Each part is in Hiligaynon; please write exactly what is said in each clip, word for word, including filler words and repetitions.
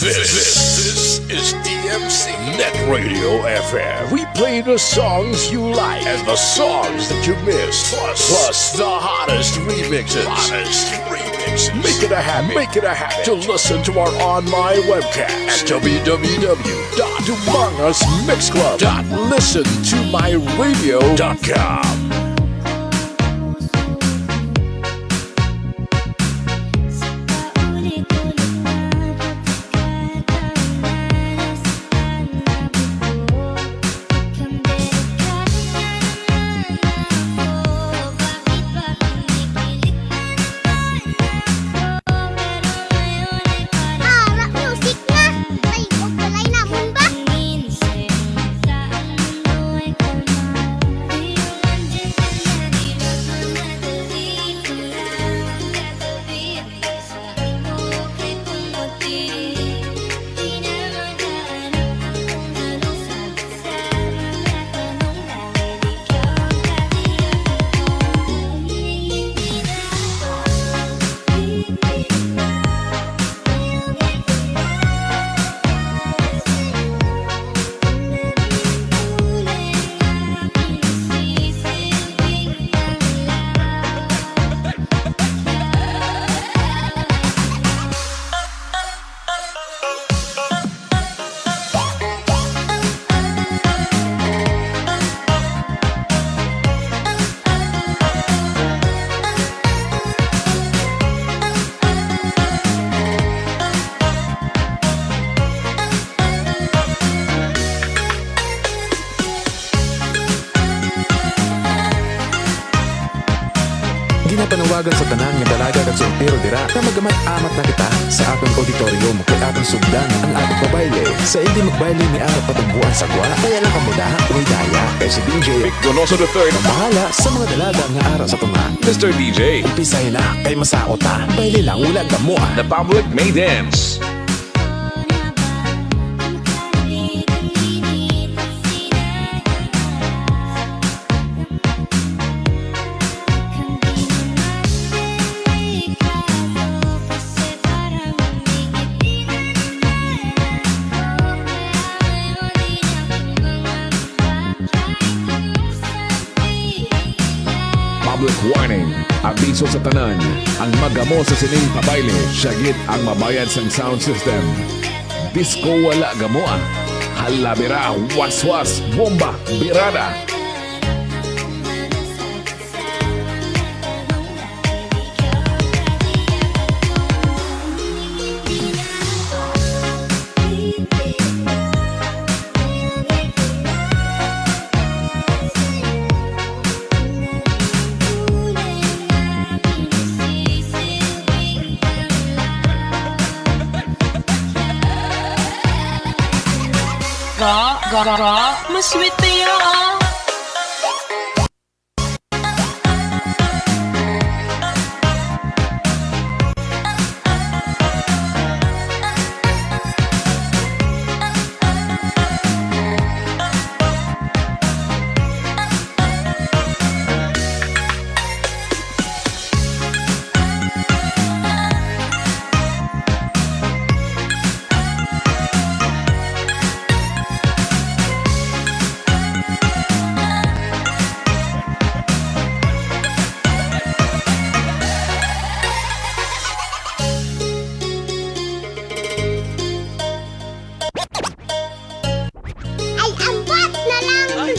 This, this, this is D M C Net Radio F M. We play the songs you like and the songs that you miss, plus, plus the hottest remixes. Hottest remixes. Make it a habit. Make it a habit to listen to our online webcast at w w w dot dumangas mix club dot listen to my radio dot com. Ginapanawagan sa tanan nga dalaga kag soltero dira nga magamat-amat na kita sa aton auditorium kay aton sugdan ang aton pabayle. Sa hindi magbayle may ara pa tong buwan sa gwa, kaya lang kamo daha way daya kay si D J Vic Donoso the third ang bahala sa mga dalaga nga ara sa tunga. Mister D J, umpisahin na kay masaot ta. Bayle lang, wala gamo, ah. The public may dance. Public warning. Abiso sa tanan. Ang magamo sa sining pabayle, siya gid ang mabayad sang sound system. Disco wala gamo, ah. Halabira, waswas, bomba, birada. Ga, ga, ga, ga, masweet kaya, ah. Ay, ambat na lang! Ay!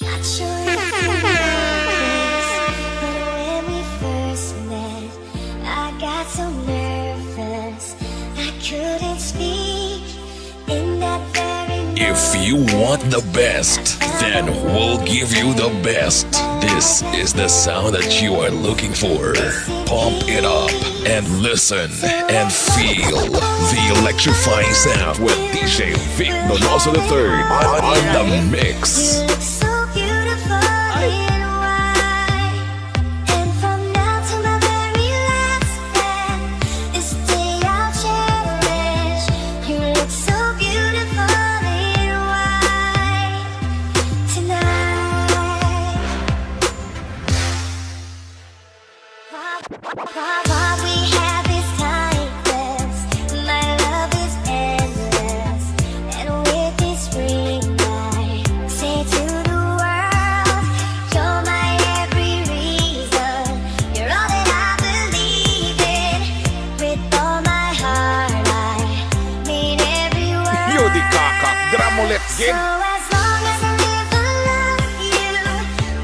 Not sure if you know this, but when we first met, I got so nervous I couldn't speak. In that very If you want the best, then we'll give you the best. This is the sound that you are looking for. Pump it up and listen and feel the electrifying sound with D J Vic Donoso the third on the mix. You look so beautiful in white, and from now to my very last breath, this day I'll cherish. You look so Mulit, game. So as long as I live, I love you.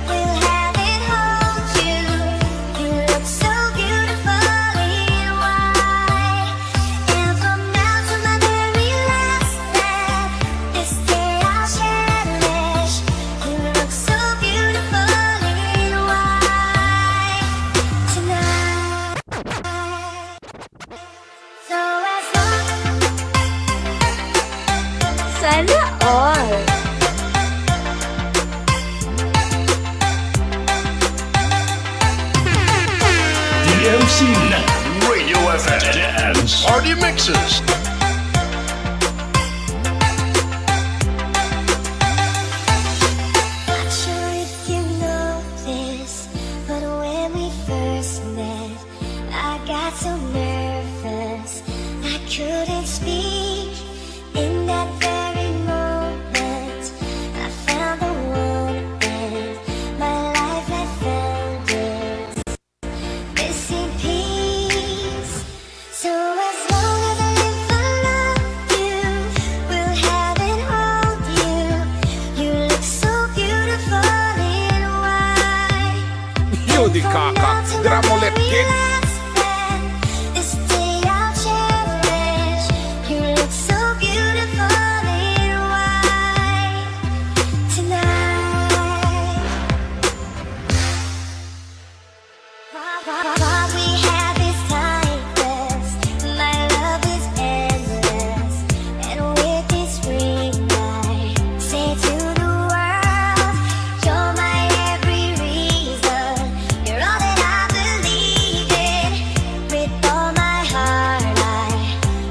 Will have and hold you. You look so beautiful in white. And from now to my very last breath, this day I'll cherish. You look so beautiful in white tonight. So as long Sana all. D M C Net Radio F M Dance Party Mixes. Not sure if you know this, but when we first met, I got so nervous I couldn't speak. In that very moment, I found the one, and my life had found its missing piece. So as long as I live, I love you. Will have and hold you. You look so beautiful in white. Beauty kaka, drama ulit, kid. This day I'll cherish. You look so beautiful in white tonight. What we have is timeless. My love is endless. And with this ring, I say to the world, you're my every reason. You're all that I believe in. With all my heart, I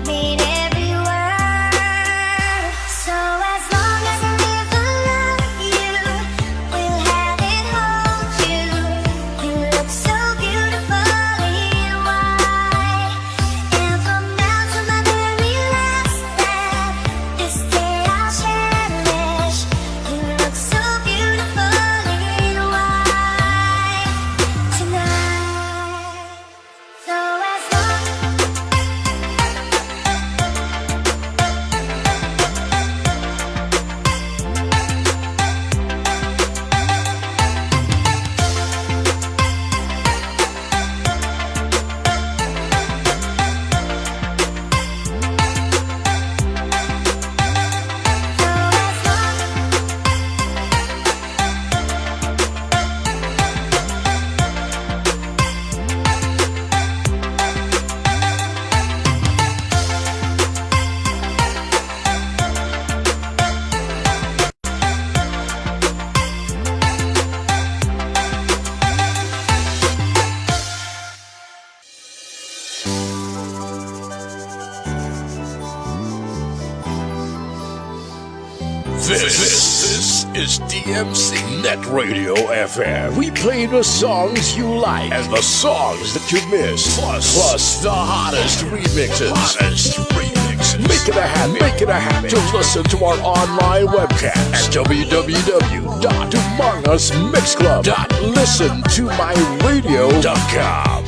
mean every word. So as long as I live, I love you. Will have and hold you. You look so beautiful in white. And from now to my very last breath, this day I'll cherish. You look so beautiful in white tonight. So as long This, this is D M C Net Radio F M. We play the songs you like and the songs that you miss, plus, plus the hottest remixes. Hottest remixes. Make it a habit. Make it a habit to listen to our online webcast at w w w dot mangas mix club dot listen to my radio dot com.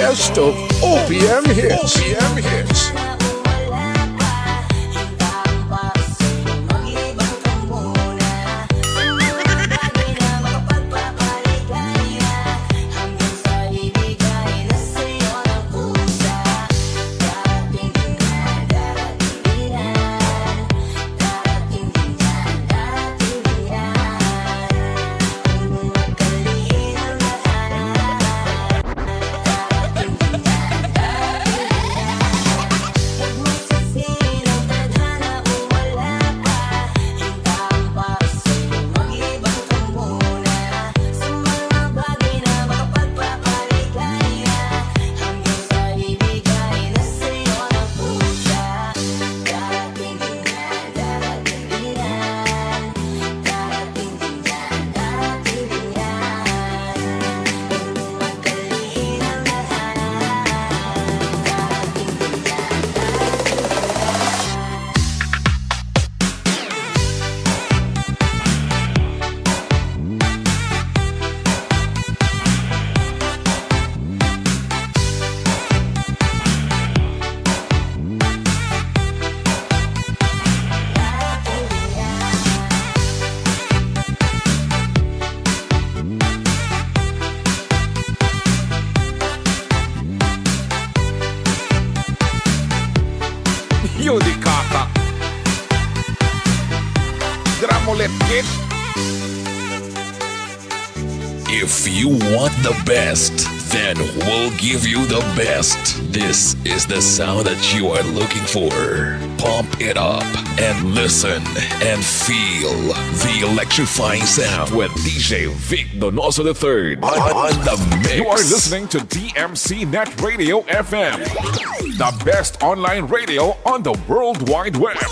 Best of O P M hits. O P M hits. Yun di kaka. Dira mo left kid. If you want the best, then we'll give you the best. This is the sound that you are looking for. Pump it up and listen and feel the electrifying sound with D J Vic Donoso the third on, on the mix. You are listening to D M C Net Radio F M, the best online radio on the World Wide Web.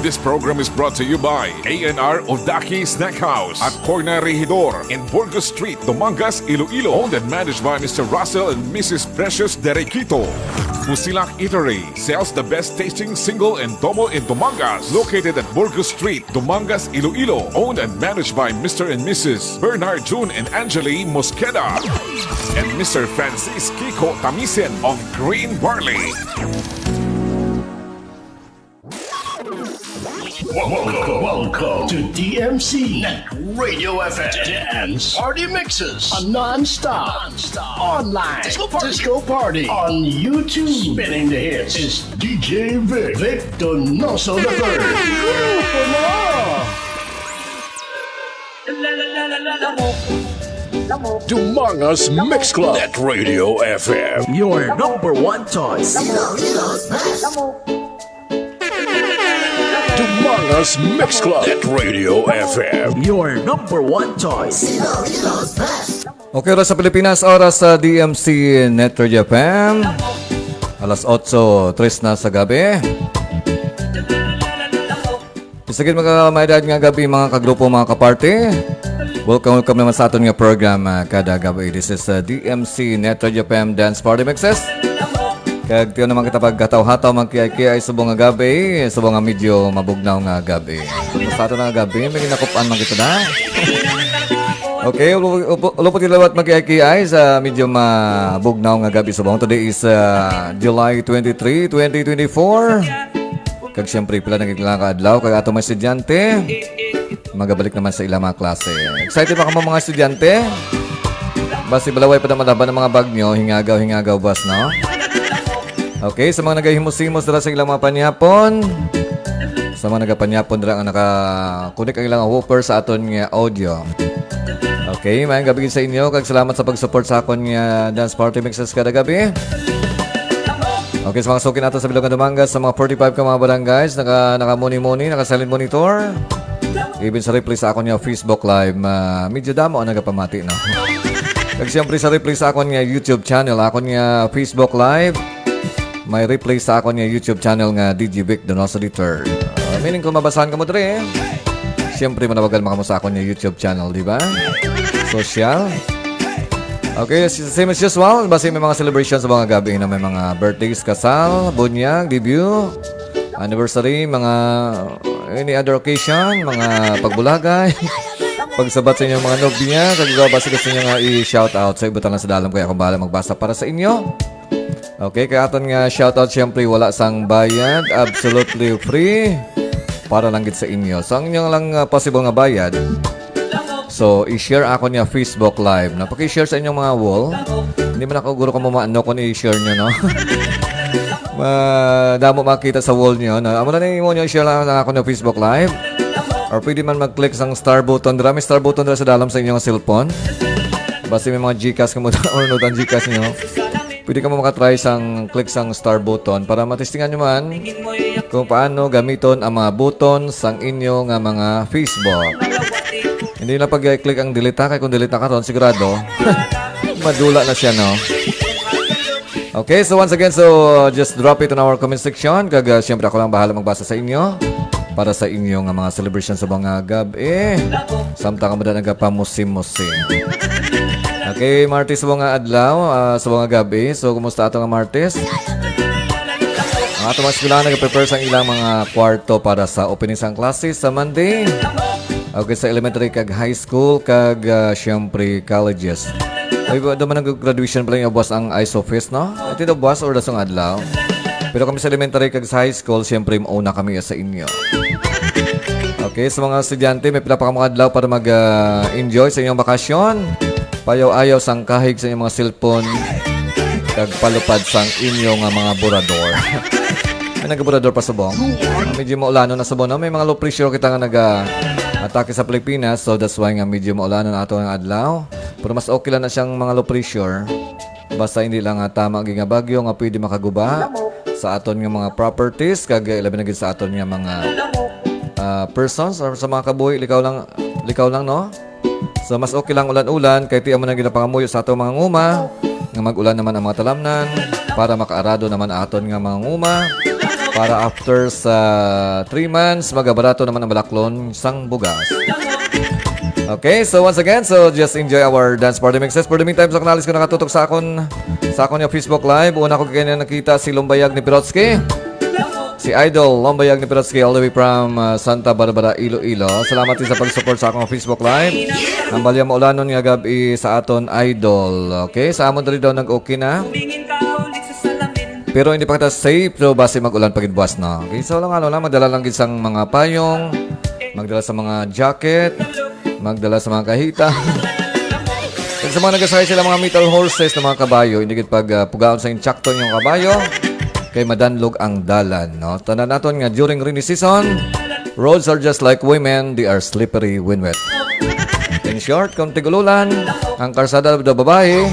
This program is brought to you by A and R Odaki Snack House at Corner Regidor in Burgos Street, Dumangas, Iloilo. Owned and managed by Mister Russell and Missus Precious Derequito, Musilak Eatery sells the best tasting single and double in Dumangas. Located at Burgos Street, Dumangas, Iloilo. Owned and managed by Mister and Missus Bernard, June, and Angeli Mosqueda and Mister Francis Kiko Tamisen of Green Barley. Welcome, welcome to D M C Net Radio F M Dance Party Mixes, a non-stop, non-stop online disco party, disco party on YouTube. Spinning the hits is D J Vic, Vic Donoso the third. Dumangas Mix Club at Radio F M. Your number one choice. Dumangas Mix Club at Radio F M. Your number one choice. Okay, oras sa Pilipinas, oras sa D M C Net Radio F M. Alas otso tres na sa gabi. Sige, mga maedad nga gabi, mga kagrupo, mga kaparty. Welcome, welcome naman sa aton nga program, ah, kada gabi. This is, ah, D M C Net Radio F M Dance Party Mixes. Kag tiyo naman kita paghataw-hataw, magkiay-kiay subong nga gabi, subong nga medyo mabugnaw nga gabi. Sa aton nga gabi, may ginakup-an man kita na. Okay, ulo-, upo-, ulo po tilawat magkiay-kiay sa medyo mabugnaw nga gabi subong. Today is, ah, July twenty-three, twenty twenty-four. Kag siyempre, pila na gid lang ka adlaw, kag ato mga estudyante, magabalik naman sa ilang mga klase. Excited ba kamo, mga estudyante? Basi balaway pa naman laban ang mga bag nyo, hingagaw-hingagaw bas, no? Okay, sa mga nagahimos-himos dira sa ilang mga panyapon, sa mga nagapanyapon dira nga naka-connect ang ilang woofer sa aton nga audio. Okay, maayong gabi sa inyo, kag salamat sa pag-support sa akon nga dance party mixes kada gabi. Okay, sa mga suki nato sa bilog nga Dumangas, sa mga forty-five ka mga barangays, naka, naka-muni-muni, naka-silent monitor. Even sa replay sa akon nga Facebook Live, ma-, medyo damo ang nagapamati, no? Kag siyempre sa replay sa akon nga YouTube channel, akon nga Facebook Live, may replay sa akon nga YouTube channel nga D J Vic Donoso the third. Ah, meaning kung mabasahan ka mo dre, siyempre manawagan mo kamo sa akon nga YouTube channel, di ba? Social. Okay, s-, same as usual, basi may mga celebrations sa mga gabi na may mga birthdays, kasal, bunyag, debut, anniversary, mga any other occasion, mga pagbulagay. Pagsabat sa inyong mga nobya, kag iba ba sa gusto niyo nga i-shout out? Sa ibutan lang sa dalom, kaya akong bahala magbasa para sa inyo. Okay, kay aton nga shout out, syempre, wala sang bayad, absolutely free, para lang gid sa inyo. So, ang inyong lang, ah, possible nga bayad, so, i-share ako niya Facebook Live. Napaki-share sa inyong mga wall. Hindi man ako guro kamo maano kung i-share nyo, no? Madamo makita sa wall nyo, no? Amo na, imo nyo i-share lang ako ng Facebook Live. Or pwede man mag-click sang star button. Dira may star button dira sa dalom sa inyong cellphone. Basta may mga Gcash kamo or not ang Gcash nyo. Pwede ka mo makatry sang click sang star button para matistingan nyo man kung paano gamiton ang mga button sang inyo nga mga Facebook. Hindi lang pag-click ang delete, ha, kay kung delete na karon, sigurado madula na siya, no? Okay, so once again, so just drop it in our comment section. Kag, ah, siyempre, ako lang bahala magbasa sa inyo para sa inyo nga mga celebration sa mga gab-i. Samtang kamo da nagapamusim-musim. Okay, Martes sa mga adlaw, ah, sa mga gab-i. So, kumusta ato nga Martes? Ang ato mga eskwelahan nag-prepare sa ilang mga kwarto para sa opening sang classes sa Monday. Okay, sa elementary kag high school kag, ah, siyempre colleges. Ay, ba, duman ang graduation pala yung buwas ang I S O Fest, no? Ito daw buwas or dasong adlaw. Pero kami sa elementary kag sa high school, siyempre mauna kami sa inyo. Okay, sa mga estudyante, may pila pa ka mga adlaw para mag, ah, enjoy sa inyong bakasyon. Payaw-ayaw sang kahig sa inyong mga cellphone kag palupad sang inyo nga mga burador. May nagaburador pa subong. Medyo maulanon na subong, no? May mga low pressure kita nga naga-atake sa Pilipinas, so that's why nga medyo maulanon ato nga adlaw. Pero mas okay lang na siyang mga low pressure. Basta hindi lang nga tama gid nga bagyo nga pwede makaguba sa aton nga mga properties, kag ilabi na gid sa aton nga mga, ah, persons or sa mga kabuhi, likaw lang, likaw lang, no? So, mas okay lang ulan-ulan, kay ti amo na gid ang pangamuyo sa aton mga nguma, nga mag-ulan naman ang mga talamnan, para makaarado naman ang aton nga mga nguma, para after sa three months, magabarato naman ang balaklon sang bugas. Okay, so once again, so just enjoy our dance party mixes. For the meantime, sa kanalis ko nakatutok sa akon, sa akon nga Facebook Live, una ko kanya nakita si Lumbayag ni Pirotsky. Si Idol Lumbayag ni Pirotsky all the way from, uh, Santa Barbara, Iloilo. Salamat din sa pag-support sa akong Facebook Live. Ang balya maulanon nga gab-i sa aton, Idol. Okay, sa amon diri daw nag-okay na. Pero hindi pa kita safe, so basi mag-ulan pa gid buwas, no? Okay, so lang, ano lang, magdala lang gid sang mga payong, magdala sa mga jacket, magdala sa mga kahita. Kag sa mga nagasakay sila mga metal horses na mga kabayo, hindi gid pag, ah, pugaon sa intsakto yung kabayo, kay madanlog ang dalan, no? Tandaan naton nga during rainy season, roads are just like women, they are slippery when wet. In short, kung tigululan, ang karsada daw babae,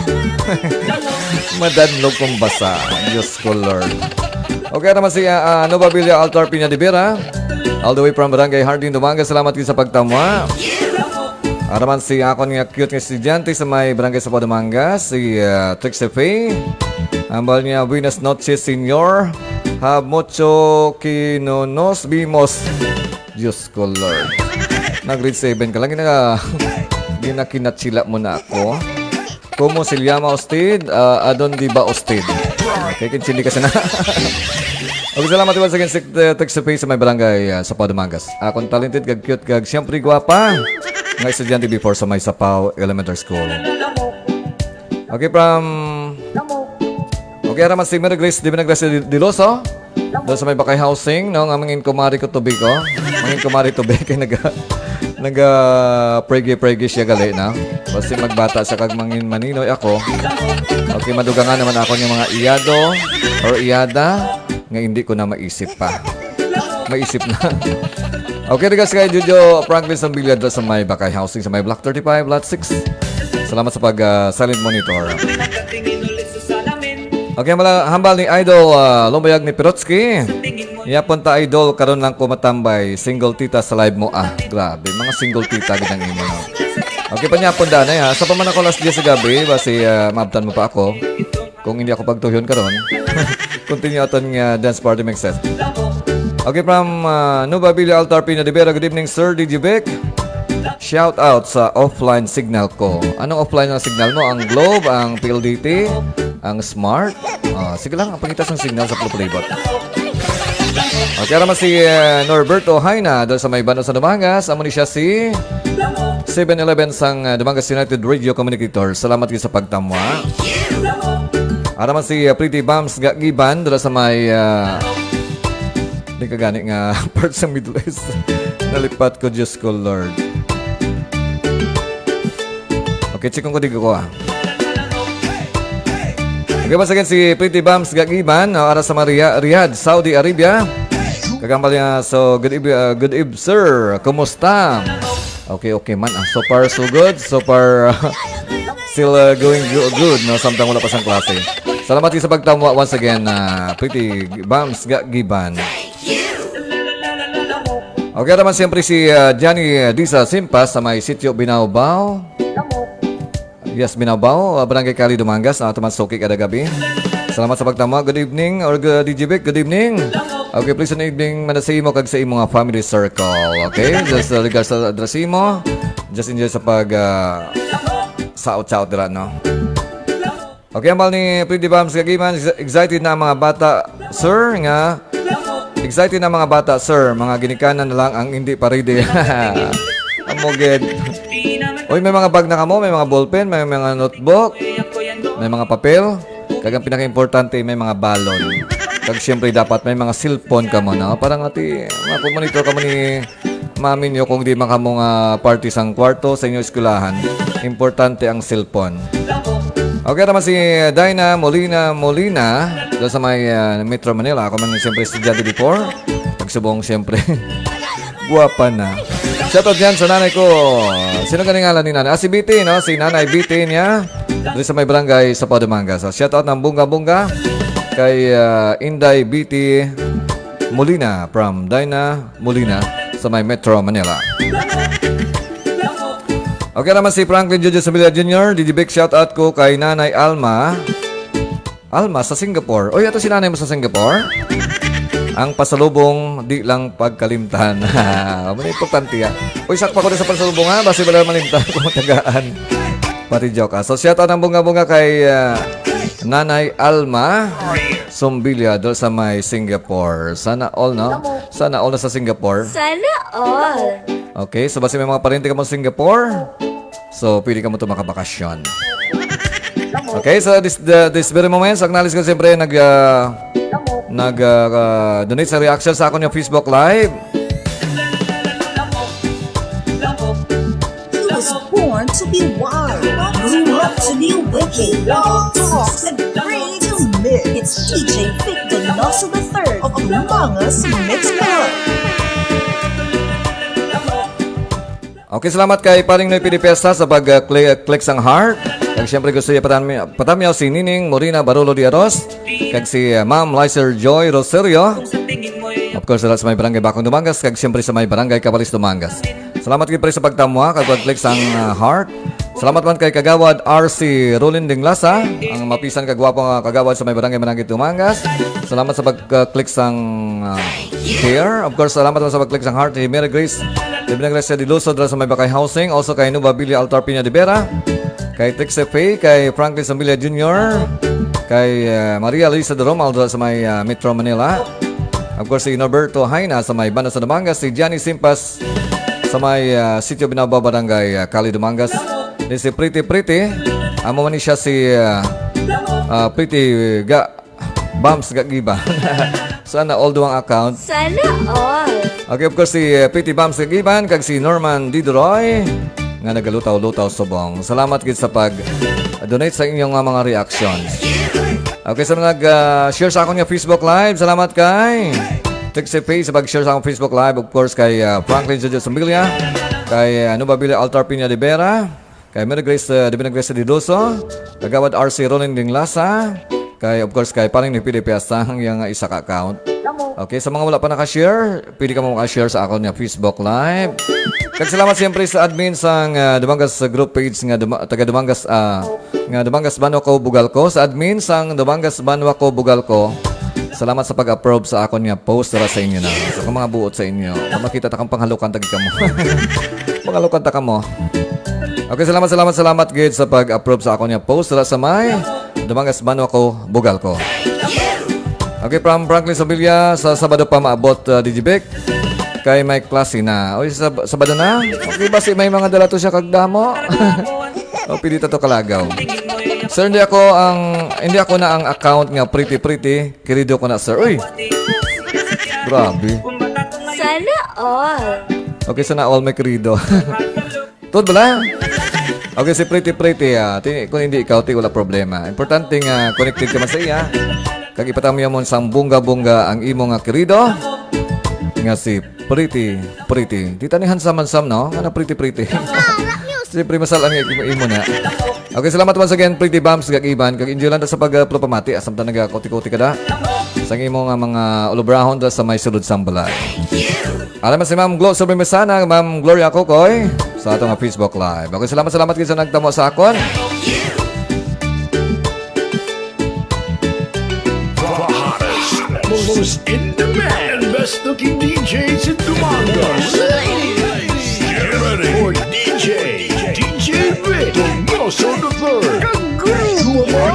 madanlog kung basa. Diyos ko, Lord. Okay naman si, ah, ah, Nova Villa Altar Pina de Vera, all the way from Barangay Hardin, Dumangas. Salamat gid sa pagtamwa. Araman si akon nga cute nga estudyante sa may Barangay Sapaw, Dumangas, si, ah, Trixie Faye. Ambal niya, "Buenas noches, Señor. Have mucho que no nos vimos." Diyos ko, Lord. Nag-grade seven ka lang, gina-, ginakinatsila mo na ako. Como se llama usted? Ah, adon di ba usted? Okay, kinsindi ka sana. Okay, salamat once again, si, uh, Tex Sophie sa may barangay, ah, Sapaw, Dumangas. Akon talented, kag cute, kag siyempre gwapa. Nga estudyante before sa may Sapaw Elementary School. Okay, from... Okay, ara man si Mary Grace, di ba, Grace Diloso? Doon sa may Bakay Housing, no? Nga mangin kumari ko tubig, oh. Mangin kumari tubig kay naga, naga pregi-pregi siya gali na. Basta magbata siya kag mangin maninoy ako. Okay, madugangan naman ako ng mga iyado or iyada nga hindi ko na maisip pa. Maisip na. Okay, regards kay Jojo Franklin Sambilya doon sa may Bakay Housing, sa may Block thirty-five, Lot six. Salamat sa pag, ah, silent monitor. Okay, mala, hambal ni Idol, ah, Lumbayag ni Pirotsky. Yapon ta, Idol, karon lang ko matambay. Single tita sa live mo, ah. Grabe, mga single tita gid ang imo, no? Okay, panyapon danay, ha. Sa pa man ako alas diyes sa gabi, basi, ah, maabtan mo pa ako. Kung hindi ako pagtuyon karon, continue aton nga dance party mixes. Okay, from, ah, Nova Villa Altar Pina de Vera, good evening, Sir D J Vic. Shout out sa offline signal ko. Anong offline na signal mo? Ang Globe, ang P L D T, ang Smart? Ah, sige lang, ang pangitas ng signal sa Pluribot. Okay, ara man si, eh, Norberto Haina, doon sa may banda sa Dumangas. Amo ni siya si seven eleven sang, ah, Dumangas United Radio Communicator. Salamat gyud sa pagtamwa. Ara man si, ah, Pretty Bams Gagiban dira sa may, ah, di ka gani nga part sa Middle East. Nalipat ko, Diyos ko, Lord. Okay, check ko di ko, ah. Okay, once again, si Pretty Bams Gagiban, ah, ara sa Maria, Riyadh, Saudi Arabia. Kagambal niya, so, good eve, ah, good eve, sir. Kumusta? Okay, okay man. Ah, so far, so good. So far, ah, still, ah, going go- good, no? Samtang wala pa sang klase. Salamat sa pagtamwa once again, ah, Pretty Bams Gagiban. Okay naman siyempre si, ah, Johnny Disa Simpas sa may sitio Binaubao. Yes, Binaubao, ah, Barangay Cali, Dumangas, ah, tuman suki kada gabi. Salamat sa pagtama. Good evening or good, D J Vic, good evening. Okay, please, good evening man sa imo kag sa imo nga family circle. Okay, just, uh, regards sa address imo. Just enjoy sa pag, ah, saot-saot dira, no? Okay, ambal ni Pretty Bams Gagiban, ex- excited na ang mga bata, sir, nga excited na ang mga bata, sir, mga ginikanan na lang ang hindi pa ready. Amo gid. Uy, may mga bag na kamo, may mga ballpen, may mga notebook, may mga papel, kag ang pinakaimportante, may mga balon. Kag siyempre dapat may mga cellphone kamo, no? Para nga ti, mako-monitor kamo ni mami niyo kung di man kamo nga party sang kwarto sa inyo eskwelahan. Importante ang cellphone. Okay naman si Dinah Molina Molina, doon sa may, ah, Metro Manila. Ako man yung siyempre estudyante before. Nagsubong siyempre. Guwapa na. Shoutout dyan sa nanay ko. Sino gani ngalan ni nanay? Ah, si B T, no? Si Nanay B T niya. Doon sa may barangay sa Padumangas. So, shoutout ng bunga-bunga kay, ah, Inday B T Molina from Dinah Molina sa may Metro Manila. Okay naman si Franklin Jojo Sumilla Junior, D J Vic, shout out ko kay Nanay Alma. Alma sa Singapore. Oy, ato si nanay mo sa Singapore? Ang pasalubong, di lang pagkalimtan. Amo na importante, ah. Uy, sakpa ko na sa pasalubong, ha? Basi wala malimtan kung matagaan. Pati joke, ah. So, shout out ng bunga-bunga kay, ah, Nanay Alma Sumbilya doon sa may Singapore. Sana all, no? Sana all na sa Singapore. Sana all. Okay, so basi may mga parente ka mo sa Singapore. So, pwede ka mo to makabakasyon. Okay, so this, the, this very moment, so acknowledge ko siyempre nag, ah, nag, ah, ah, donate sa reaction sa akon yung Facebook Live. He was born to be wild, grew up to be wicked, tossed and free to mix. It's D J Vic Donoso the third of Dumangas Mix Club. Okay, salamat kay Paring Noy Pidi Pesta sa pag-click sang heart. Kag siyempre gusto niya patam- patamyaw si Nining Morina Barolo Diaros kag si, uh, Ma'am Lizer Joy Rosario. Of course, sa may barangay Bakong Dumangas kag siyempre sa may barangay Cabalis Dumangas. Salamat gid pre sa pagtamwa kag pag-click sang, uh, heart. Salamat man kay Kagawad R C Rolin Dinglasa, ang mapisan kag gwapo nga kagawad sa may barangay Mananggit Dumangas. Salamat sa pag-click sang, uh, share. Of course, salamat man sa pag-click sang heart ni Mary Grace de Binagresia Diluso dira sa may Bakay Housing. Also kay Nuba Billy Altar Pina de Vera, kay Trixie Faye, kay Franklin Sambilia Junior, kay, uh, Maria Luisa de Romal dira sa may, uh, Metro Manila. Of course, si Norberto Haina sa may Banda sa Dumangas, si Johnny Simpas sa may, ah, Sitio Binaba, Barangay, ah, Cali, Dumangas. Ni si Pretty Pretty, amo man ni siya si, ah, ah, Pretty Ga Bams Gagiba. Sana all duwang account. Sana all. Okay, of course, si, ah, Pretty Bams Gagiban kag si Norman Didoroy nga nagalutaw-lutaw subong. Salamat gid sa pag-donate sa inyong, ah, mga reactions. Okay, sa nag, ah, share sa akon nga Facebook Live, salamat kay Trixie Faye sa pag-share sa akong Facebook Live. Of course, kay, ah, Franklin Jojo Sumbilia, kay, ah, Nuba Billy Altar Pina de Vera, kay Mary Grace, ah, Divina Grace Didoso, Kagawad R C Ronin Dinglasa, kay, of course, kay Paring ni P D P Astang, yung, ah, isa ka account. Okay, sa mga wala pa naka-share, pwede ka mo maka-share sa akon nga Facebook Live. Kag salamat siyempre sa admin sang, ah, Dumangas group page nga Duma- taga Dumangas, ah, nga Dumangas Banwa Ko Bugal Ko, sa admin sang Dumangas Banwa Ko Bugal Ko. Salamat sa pag-approve sa akon nga post dira sa inyo na. So, kung mga buot sa inyo, kung makita ta kang panghalukan tagi kamo. Panghalukan ta kamo. Okay, salamat, salamat, salamat gid sa pag-approve sa akon nga post dira sa may Dumangas Banwa Ko Bugal Ko. Okay, from Franklin Sabilia, sa Sabado pa maabot, uh, D J Vic. Kay may klase na. Oy, Sab-, Sabado na? Okay, basi may mga dala to siya kag damo. O, pili ta to kalagaw. Sir, hindi ako ang, hindi ako na ang account nga pretty, pretty. Querido ko na, sir. Uy! Grabe. Sana all. Okay, sana all may querido. Tuod bala? Okay, si Pretty Pretty, ah, ti-, kung hindi ikaw, ti, wala problema. Importante nga connected ka man sa iya. Kag ipatamyamon sang bongga-bongga ang imo nga querido, nga si Pretty Pretty. Di tani handsome-handsome, no? Nga na Pretty Pretty. Siyempre, masal ang imo, imo na. Okay, salamat once again, Pretty Bumps, kag Ivan. Kag enjoy lang ta sa pag, ah, pamati. Asam ta nagakuti-kuti ka da. Sang imo nga mga ulubrahon da sa may sulod sang balay. Alam mo si Ma'am Glo Sobremesana, Ma'am Gloria Cocoy, sa ato nga Facebook Live. Okay, salamat, salamat kayo sa nagtamo sa akon. The hottest, most in demand, and best looking D Js in Dumangas. Ladies, get ready for D J, D J Vic Donoso the third. Kagruwa!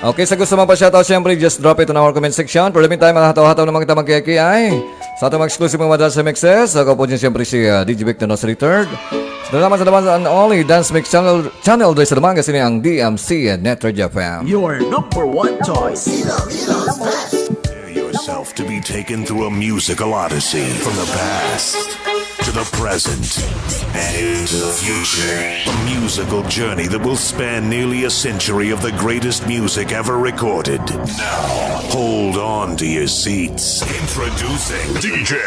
Okay, sa gusto magpa-shoutout, siyempre, just drop it on our comment section. For the meantime, mga hataw-hataw naman kita magkiyay-kiyay sa atong exclusive mga madal sa mixes. Ako po dyan, siyempre, si, uh, D J Victor Nos the third. Salamat sa naman sa ang only dance mix channel, channel diri sa Dumangas, ini ang D M C Net Radio F M. Your number one choice. Prepare yourself to be taken through a musical odyssey from the past to the present and into the future. A musical journey that will span nearly a century of the greatest music ever recorded. Now, hold on to your seats. Introducing D J,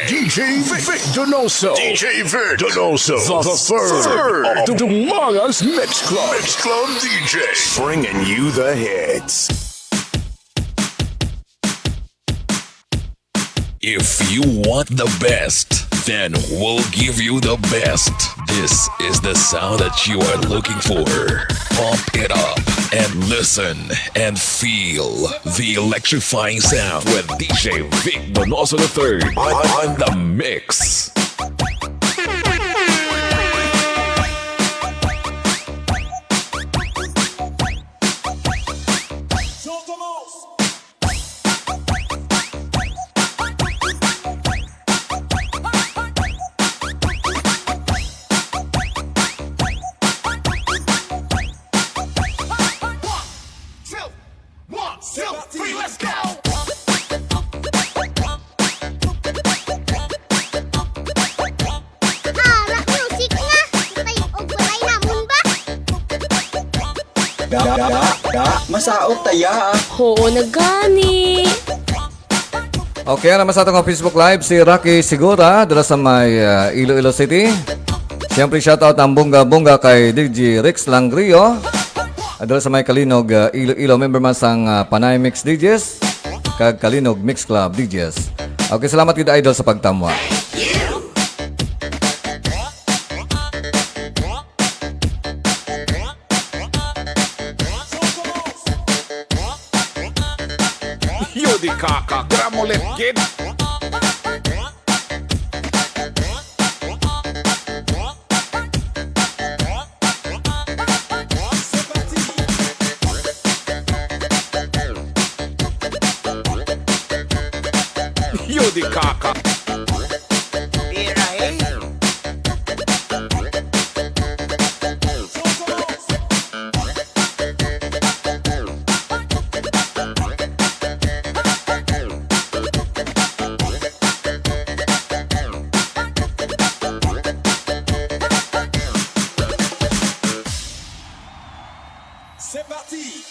D J Vic Donoso. D J Vic Donoso the third of the Dumangas Mix Club. Mix Club D J. Bringing you the hits. If you want the best, then we'll give you the best. This is the sound that you are looking for. Pump it up and listen and feel the electrifying sound with D J Vic Donoso the third on, on the mix. One, two, three, let's go! Ara, music na! Tayo og balay namon ba? Da, da, da, da, masaot ta ya. Oo na gani. Okay, ano naman sa atong Facebook Live, si Rocky Sigura, dala sa may, ah, Iloilo City. Siyempre, shoutout ang bongga-bongga kay D J Rex Langrio, ah, dala sa may Kalinog, ah, Iloilo. Member man sang, ah, Panay Mix D Js, kag Kalinog Mix Club D Js. Okay, salamat gid, idol, sa pagtamwa. Yo di kaka, gramo left kid. Yo di kaka. C'est parti!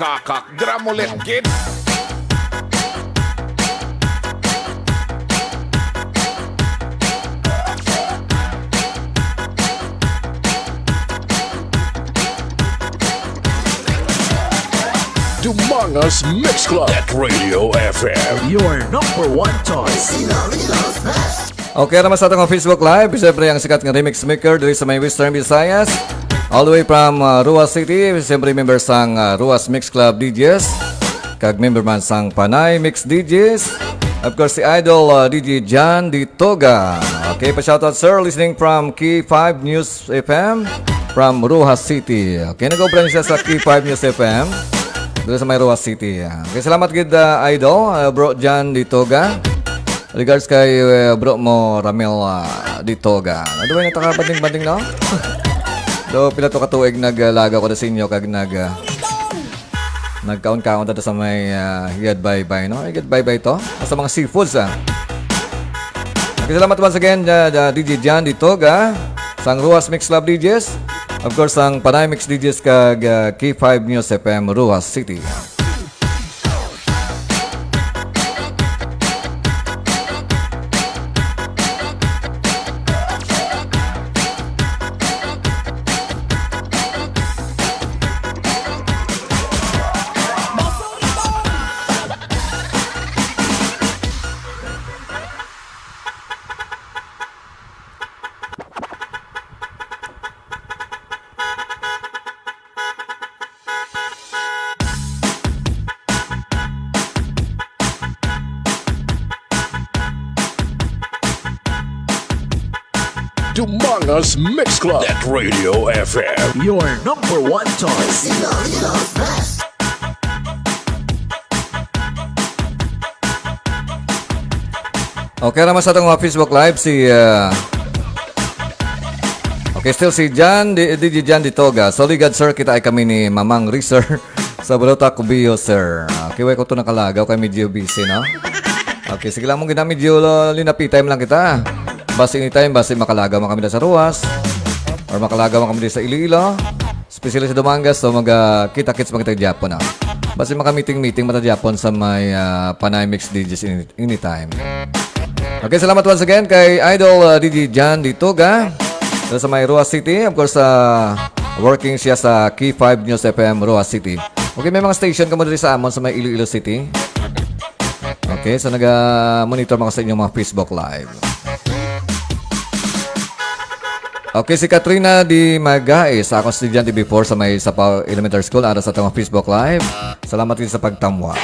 Takak, dira mo letgit. Dumangas Mix Club at Radio F M. Your number one choice. Okay, naman sa atong Facebook Live, siyempre ang sikat nga remix maker diri sa may Western Visayas. All the way from uh, Roxas City, siyempre member sang uh, Roxas Mix Club D Js. Kag member man sang Panay Mix D Js. Of course, si Idol uh, D J John Ditoga. Okay, pa-shoutout sir, listening from Key five News F M from Roxas City. Okay, nag-obra siya sa Key five News F M. Dito sa may Roxas City. Okay, salamat gid uh, Idol, uh, Bro John Ditoga. Regards kay uh, bro mo Ramil uh, Ditoga. Ano ba yung natakabanding-banding, no? Do pila to ka tuig naglagaw ko na sa inyo kag nag uh, nagkaon-kaon ta sa may uh, Hiyad Baybay, no? Hiyad Baybay to. Sa mga seafoods, ah. Okay, salamat once again uh, uh, D J John Ditoga, sang Roxas Mix Club D Js. Of course, ang Panay Mix D Js kag uh, K five News F M Roxas City. Dumangas Mix Club at Radio F M. Your number one choice. Okay naman sa atong mga Facebook Live, si, uh, okay, still si Jan, D J Jan Ditoga. So, ligad, sir, kita ay kami ni Mamang Rizzer sa Balota Cubio, sir. Okay, way ko to nakalagaw kay medyo busy, no? Okay, sige lang mong gina, medyo uh, linapi time lang kita. Basi anytime, basi makalagaw man kami sa Roxas or makalagaw man kami sa Iloilo. Especially sa Dumangas, so mag-kita-kits man kita gyapon, ah. Basi maka-meeting-meeting man ta gyapon sa may ah, Panay Mix D Js any- anytime. Okay, salamat once again kay Idol ah, D J Jan Ditoga. Sa may Roxas City, of course, ah, working siya sa Key five News F M Roxas City. Okay, may mga station kamo diri sa amon sa may Iloilo City. Okay, so naga-monitor man ko sa inyong mga Facebook Live. Okay, si Katrina Di Magais, akong estudyante before sa may Sapaw Elementary School, ara sa atong Facebook Live. Salamat din sa pagtamwa.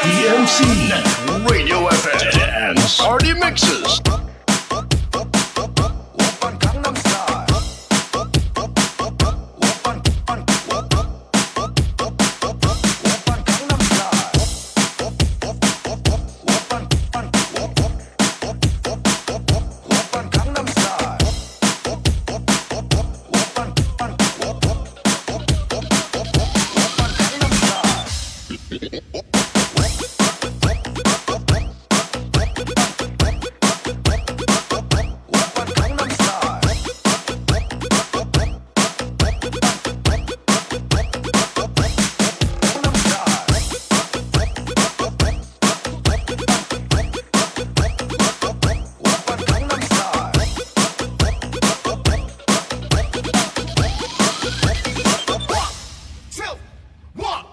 D M C, Radio F M, and Party Mixes.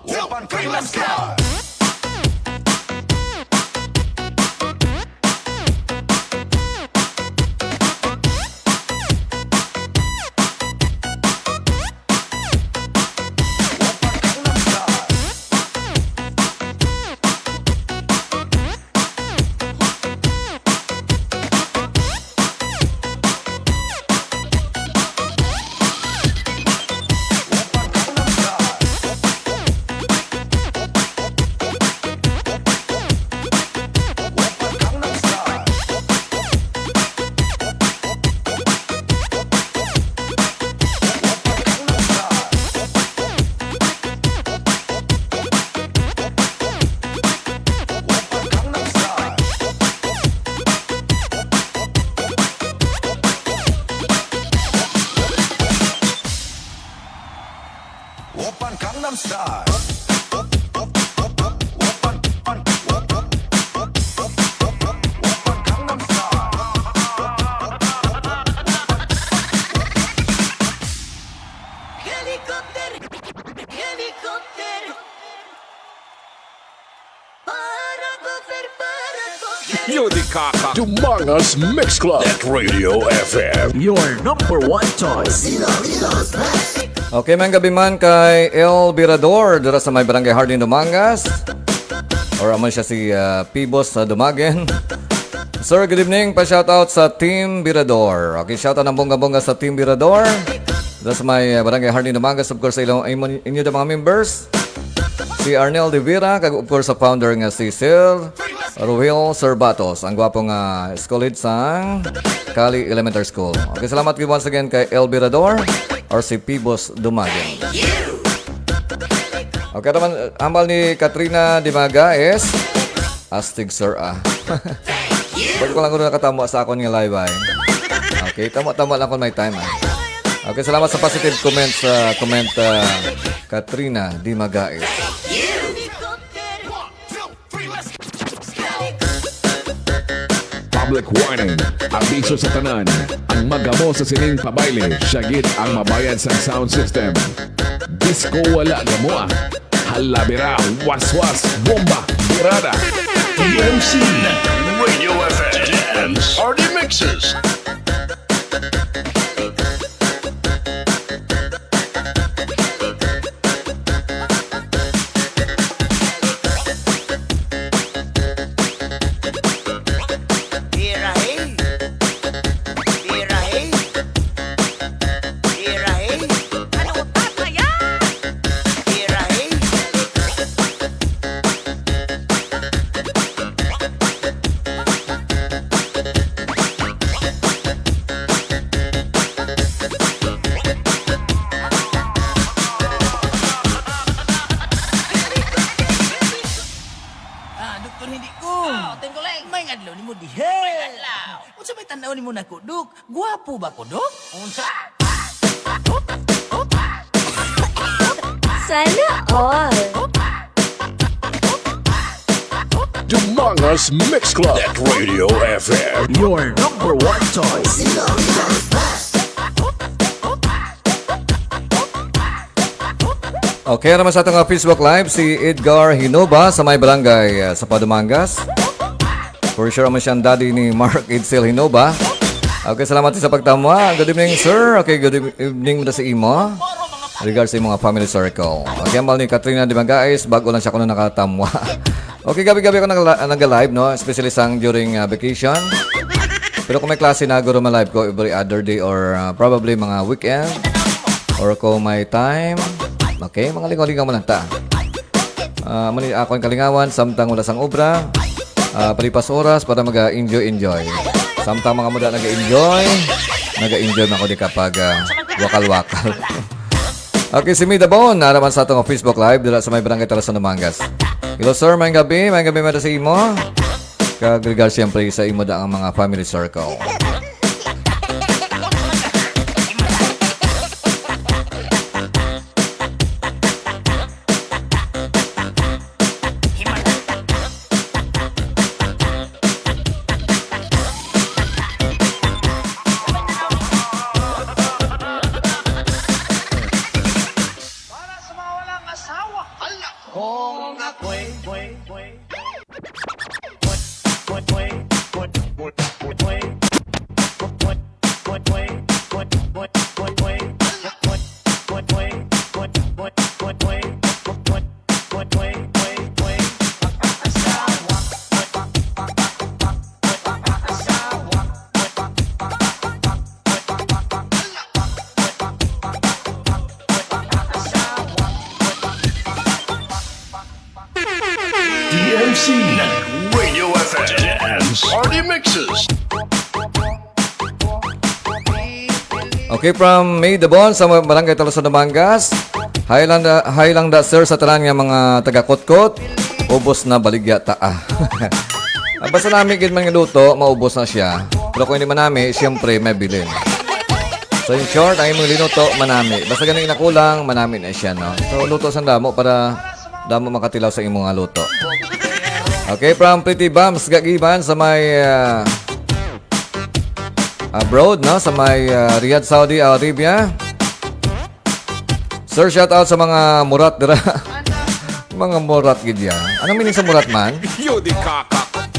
Two, one, three, let's go! Yo di kaka. Dumangas Mix Club at Radio F M. Your number one choice. Okay, may gabi man kay El Virador, dira sa may Barangay Hardin, Dumangas. Or amo siya si, ah, Pibos sa Dumagen. Sir, good evening. Pa-shoutout sa Team Virador. Okay, shoutout ng bongga-bongga sa Team Virador. Dira sa may, ah, Barangay Hardin, Dumangas. Of course, sa ilo-, imo, inyo da mga members. Si Arnel De Vera, kag of course sa founder nga si Sir Ruel Serbatos, ang gwapo nga school head sang Cali Elementary School. Okay, salamat gid once again kay El Virador or si Pibos Dumagen. Okay naman, hambal ni Katrina Dimaga is astig, sir, ah. Pwede ko lang guro nakatamo sa akon nga live, ay. Okay, tamo-tamo lang kung may time, ah. Okay, salamat sa positive comments, ah, comment, ah, Katrina Dimagais. Public warning. Abiso sa tanan. Ang magamo sa sining pabayle, siya gid ang mabayad sa sound system. Disco wala gamo, ah. Halabira, waswas, bomba, birada. D M C, Radio F M, Dance Party Mixes. Tira, hey. Tira, hey. Tira, hey. Ano ba kaya? Tira, hey. Ah, Doktor, hindi ko. Oh, Tingkuling. May adlaw nimo diha. May adlaw. Unsa may tan-aw nimo nako, Dok? Guwapo ba ko, Dok? Unsa? Sana all. Dumangas Mix Club at Radio F M. Your number one choice. Okay, naman sa atong, ah, Facebook Live, si Edgar Hinoba sa may barangay, ah, sa Padumangas. For sure, naman siyang daddy ni Mark Edsel Hinoba. Okay, salamat sa pagtamwa. Good evening, sir. Okay, good ev-, evening muna sa imo. Regards sa imong family circle. Okay, hambal ni Katrina Dimagais, bago lang siya kuno nakatamwa. Okay, gabi-gabi ako nagla-, nag-live, no? Especially sang during, ah, vacation. Pero kung may klase na, guro, ma-live ko every other day or, ah, probably mga weekend. Or kung may time. Okay, mga lingaw-lingaw mo lang ta. Ah, mani akon kalingawan, samtang wala sang obra. Ah, palipas oras para maga-enjoy-enjoy. Samtang mga muda naga-enjoy, naga-enjoy man ko di kapag, ah, wakal-wakal. Okay, si Mida Bon, naman sa atong Facebook Live, dira sa may Barangay Talasan, Dumangas. Hello, sir. Maayong gabi. Maayong gabi, mada sa imo. Kag regards, siyempre, sa imo da ang mga family circle. Para sa mga walang asawa. Hala. Kung ako'y D M C, Radio F M, Dance Party Mixes. Okay, from May Dabon sa Barangay Talasan, Dumangas. Hi lang da, hi lang da, sir, sa tanan nga mga taga-Kutkot. Ubos na baligya ta, ah. Ah, basta nami gid man nga luto, maubos na siya. Pero kung hindi manami, siyempre, may bilin. So, in short, ang imong linuto, manami. Basta ganing nakulang, manami na siya, no? So, luto sang damo para damo makatilaw sa imong nga luto. Okay, from Pretty Bams Gagiban sa may, ah, abroad, no? Sa may, ah, Riyadh, Saudi Arabia. Sir, shout out sa mga murat dira. Mga murat gid ya. Anong meaning sa murat man? Yo di kaka.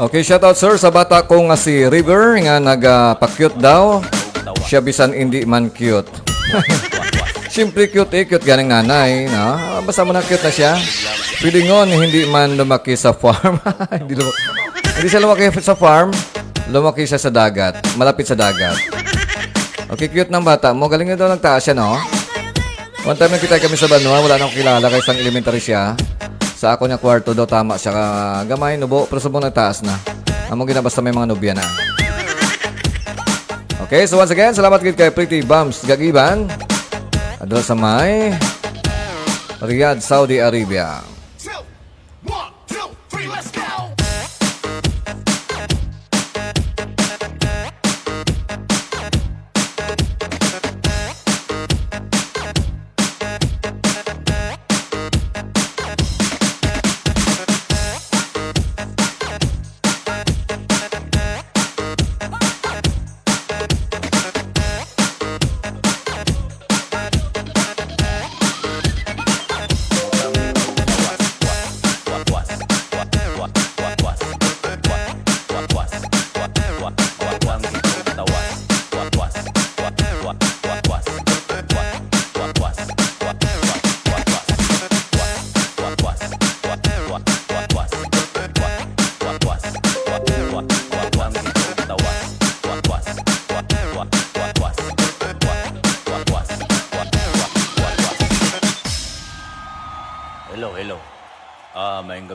Okay, shout out, sir, sa bata ko nga si River nga nagapakyut daw. Siya bisan hindi man cute. Siyempre cute eh, cute ganing nanay, no? Ah, basta mo na cute na siya. Pwede ngon, hindi man lumaki sa farm. Hindi lumaki. Hindi siya lumaki sa farm. Lumaki siya sa dagat. Malapit sa dagat. Okay, cute ng bata mo. Galing na daw nagtaas siya, no? One time nagkita kami sa Banwa, wala na akong kilala kay sang elementary siya. Sa ako niya kwarto daw tama siya ka gamay, nubo, pero subong nagtaas na. Amo gina basta may mga nobya na. Okay, so once again, salamat gid kay Pretty Bumps Gagiban. Adto sa may Riyadh, Saudi Arabia. Two, one, two, three, let's go!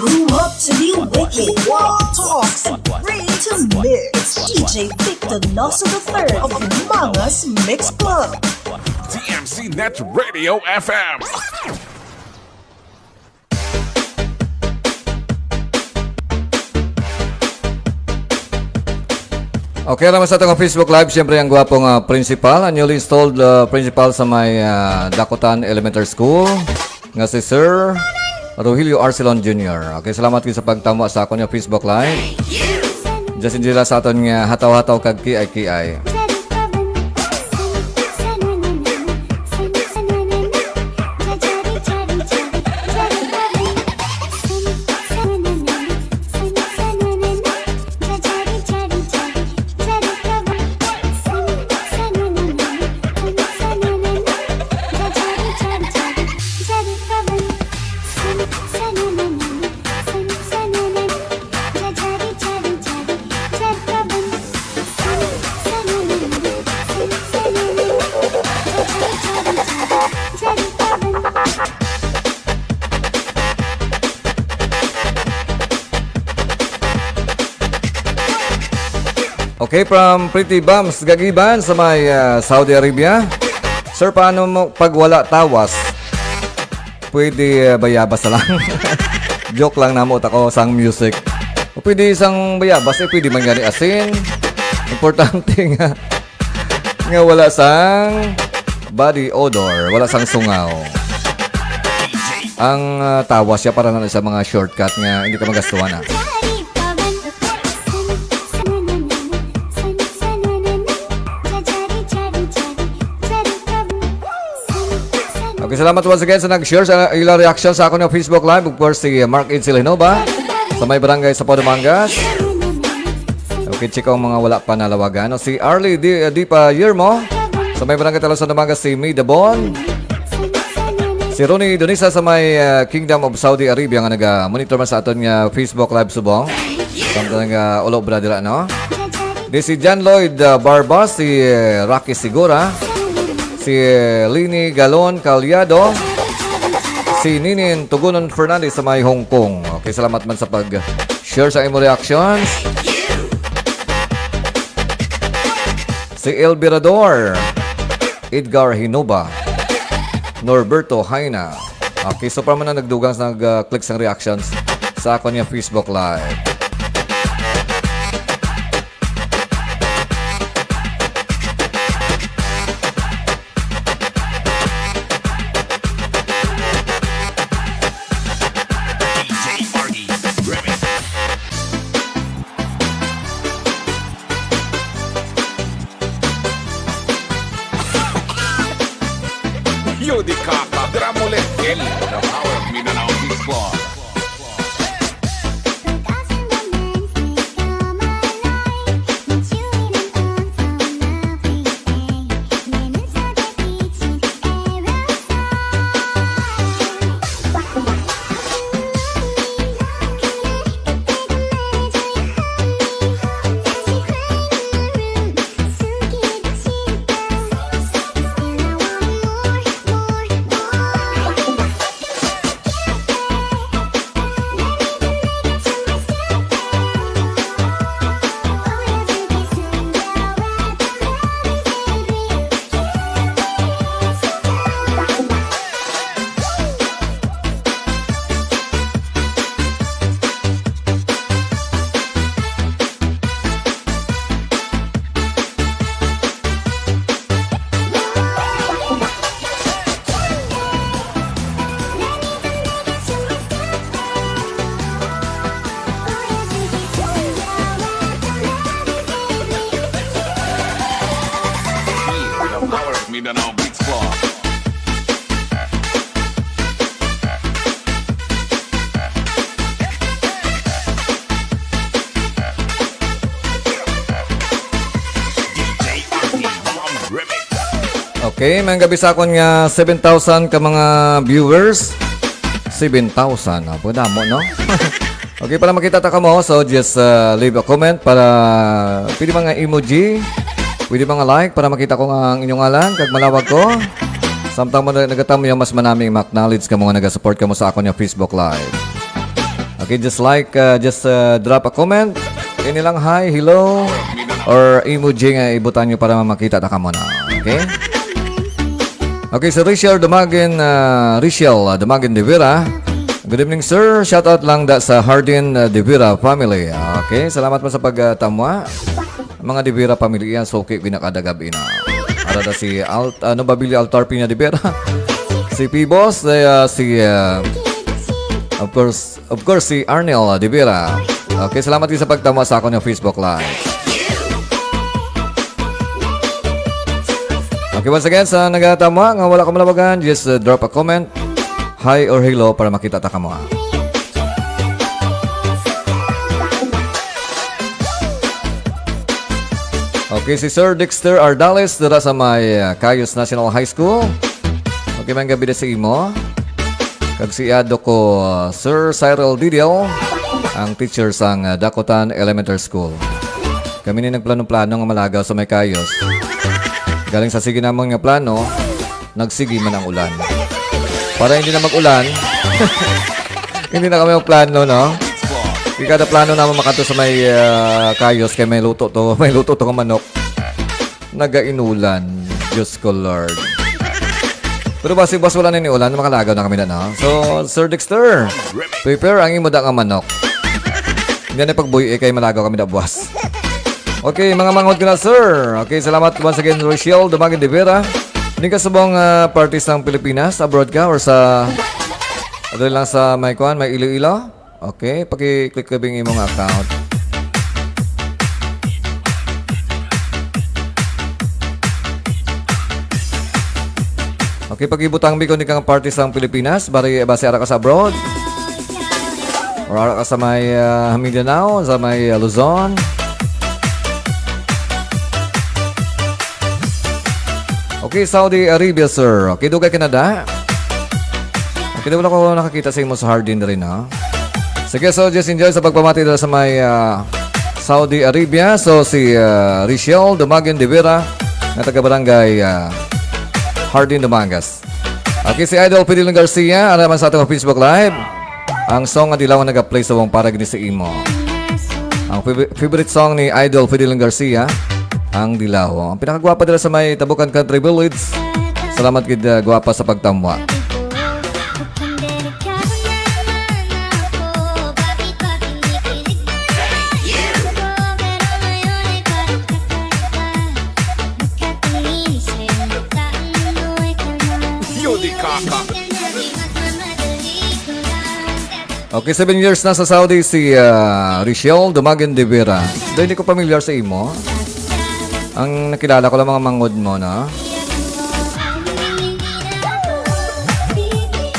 Move up to the wicked. Talks and bring to mix. D J Victor Nelson the third of Mangas Mix Club. D M C Net Radio F M. Okay, naman sa atong Facebook Live, siyempre ang gwapong, ah, principal, ang newly installed, ah, principal sa may, ah, Dakutan Elementary School, nga si Sir Rogelio Arcelon Junior. Okay, salamat kayo sa pagtamo sa akon nga Facebook Live. Justin Gila sa aton nga hataw-hataw kag kiay-kiay. Okay, from Pretty Bums Gagiban sa may, ah, Saudi Arabia. Sir, paano mo pag wala tawas? Pwede, ah, bayabas na lang. Joke lang, namo ta ko sang music. O pwede sang bayabas, eh, pwede man gani asin. Importante nga, nga wala sang body odor, wala sang sungaw. Ang, ah, tawas siya para na sa mga shortcut nga hindi ka magastuhan, ah. Okay, salamat once again sa nag-share sa ilang reaction sa akon nga Facebook Live. Of course, si Mark Edsel Hinoba sa may barangay sa Padumangas. Okay, check ang mga wala pa nalawagan. Si Arlie Di, Di pa Yermo sa may barangay Talos sa Dumangas, si May Dabon. Si Ronnie Donisa sa may, ah, Kingdom of Saudi Arabia nga naga-monitor man sa aton nga Facebook Live subong. Samtang nga ulo, brother, ano? Di si John Lloyd, ah, Barbas, si, eh, Rocky Sigura, si, eh, Lini Galon Calyado, si Ninin Tugunon Fernandez sa may Hong Kong. Okay, salamat man sa pag-share sa imo reactions. Si El Virador, Edgar Hinoba, Norberto Haina. Okay, so para man na nagdugang sa nag-, ah, click sang reactions sa akon nga Facebook Live. Yo di kaka, dramo level. The power of Mindanao Beach Club. Okay, may gabi sa akon nga seven thousand ka mga viewers. Seven thousand, ah, pagdamo, no? Okay, para makita ta kamo, so just, uh, leave a comment para pwede mga emoji, pwede mga like para makita ko nga ang inyong ngalan kag malawag ko. Samtang mo na-, nagatam, mas manami ma-acknowledge kamo nga nagasupport kamo sa akon nga Facebook Live. Okay, just like, uh, just, uh, drop a comment. Ini lang, hi, hello, or emoji nga ibutang nyo para makita ta kamo na. Okay? Okay, si Rachel Dumagin, uh, Rachel, uh, Dumagin de Vera. Good evening, sir. Shout out lang da sa Hardin, uh, de Vera family. Okay, salamat po sa pagtamwa. Mga de Vera family yan, suki ginakadagab ina. Ara da si Alt-, ano, Babilio Altar Pina de Vera. Si Pibos, uh, si, uh, of course, of course, si Arnel, uh, de Vera. Okay, salamat din sa pagtama sa akon nga Facebook Live. Okay, once again, sa nagatama nga wala ka malawagan, just, uh, drop a comment, hi or hello, para makita ta kamo, ah. Okay, si Sir Dexter Ardales dira sa may, uh, Cayos National High School. Okay, may gabi na sa imo. Kag si Ado ko, uh, Sir Cyril Didil, ang teacher sang, uh, Dakutan Elementary School. Kami ni nagplano-plano nga malagaw sa may Cayos. Galing sa sige namon nga plano, nagsigi man ang ulan. Para hindi na mag-ulan, hindi na kami magplano, no? Di kada plano naman makato sa may, ah, Cayos kay may luto to, may luto to nga manok. Nagainulan. Diyos ko, Lord. Pero basi, bas, wala na ni ulan, makalagaw na kami na, no? So, Sir Dexter, prepare ang imo da nga manok. Hindi na pagbuy, eh, kay malagaw kami na buwas. Okay, mga manghod ko na, sir. Okay, salamat once again, Rochelle Dumagin de Vera. Hindi ka subong, ah, parte sang Pilipinas, abroad ka, or sa, dali lang sa may kuan, may Iloilo? Okay, paki-click ko bing imong account. Okay, pag-ibutang mi kung di ka nga parte sang Pilipinas, bari, basi ara ka sa abroad. Or ara ka sa may, ah, Mindanao, sa may, ah, Luzon. Okay, Saudi Arabia, sir. Okay, dugay ka na da? Okay, wala ko nakakita sa imo sa Hardin rin, ha? Sige, so just enjoy sa pagpamati dala sa may, ah, Saudi Arabia. So, si, ah, Richelle Dumagin de Vera, nga taga barangay, ah, Hardin, Dumangas. Okay, si Idol Fidelin Garcia, ara man sa atong Facebook Live. Ang song nga Dilaw nga nag-play subong para gid sa imo. Ang fav-, favorite song ni Idol Fidelin Garcia, ang Dilaw. Ang pinakagwapa dira sa may Tabukan Country Village. Salamat gid, ah, gwapa sa pagtamwa. Yo di kaka. Okay, seven years na sa Saudi si, ah, Richelle Dumagin de Vera. Do, hindi ko pamilyar sa imo. Ang nakilala ko lang mga manghod mo, no?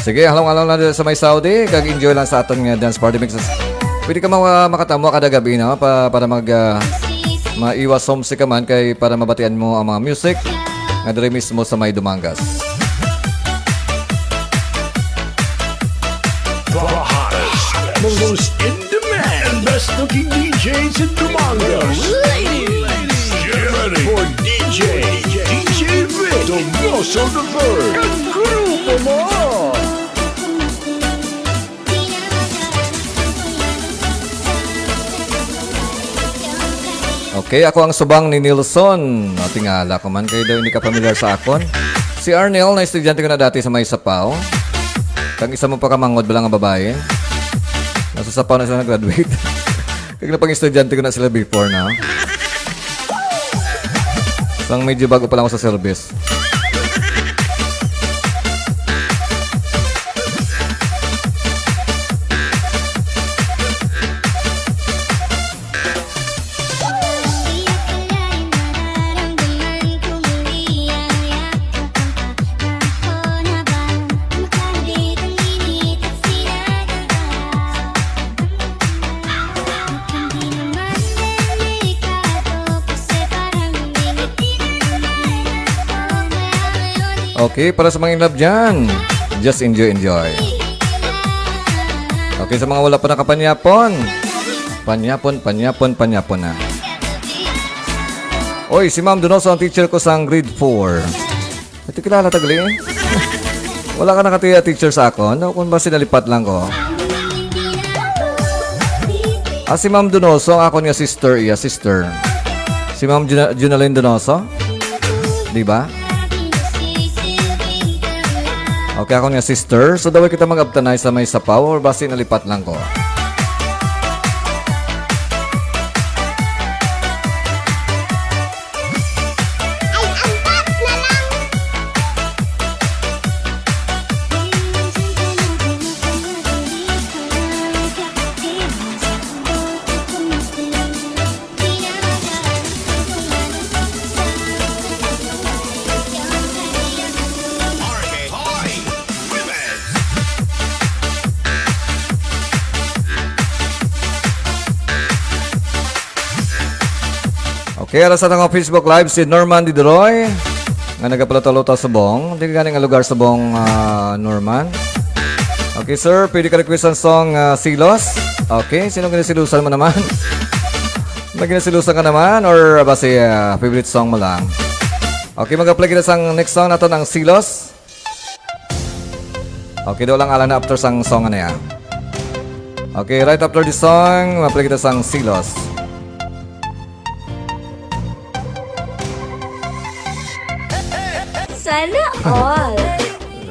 Sige, halong-halong lang dito sa may Saudi. Kag enjoy lang sa aton nga dance party mix. Pwede ka mga makatamo kada gabi, no? Pa, para mag, ah, maiwas homesick ka man kay para mabatian mo ang mga music nga diri mismo sa may Dumangas. The hottest, the most in demand, and best looking D Js in Dumangas. Ladies, get ready for D J, D J Vic, the Muscle the Third, and Grupo Mo. Okay, ako ang subang ni Nilson. O, tingala ko man, kayo daw hindi ka pamilyar sa akon. Si Arnel, na estudyante ko na dati sa may Sapaw. Kag isa mo pa ka manghod bala nga babae. Nasa Sapaw na sila nag-graduate. Kag napang estudyante ko na sila before na. Sang medyo bago pa lang ako sa service. Okay, para sa mga in love dyan, just enjoy, enjoy. Okay, sa mga wala pa nakapanyapon, panyapon, panyapon, panyapon na. Oy, si Ma'am Donoso ang teacher ko sa grade four. Ito kilala ta gali. Wala ka nakatiya teacher sa akon? No, kung ba sinalipat lang ko. Ah, si Ma'am Donoso, ang akon nga sister, iya sister. Si Ma'am Juna- Junalyn Donoso? Di ba? Okay, akon nga sister. So, daway kita mag-abtanay sa may sapaw or basi nalipat lang ko. Okay, ara sa atong Facebook Live, si Norman Dideroy, nga nagapaluto-luto subong. Di gani nga lugar subong, ah, Norman. Okay, sir, pwede ka request ang song, ah, Silos? Okay, sino ginasilusan mo naman? May ginasilusan ka naman? Or basi, ah, favorite song mo lang? Okay, mag-apply kita sang next song nato, ang Silos. Okay, daw lang ala na after sang song na ya. Okay, right after the song, ma-play kita sang Silos. Sana all.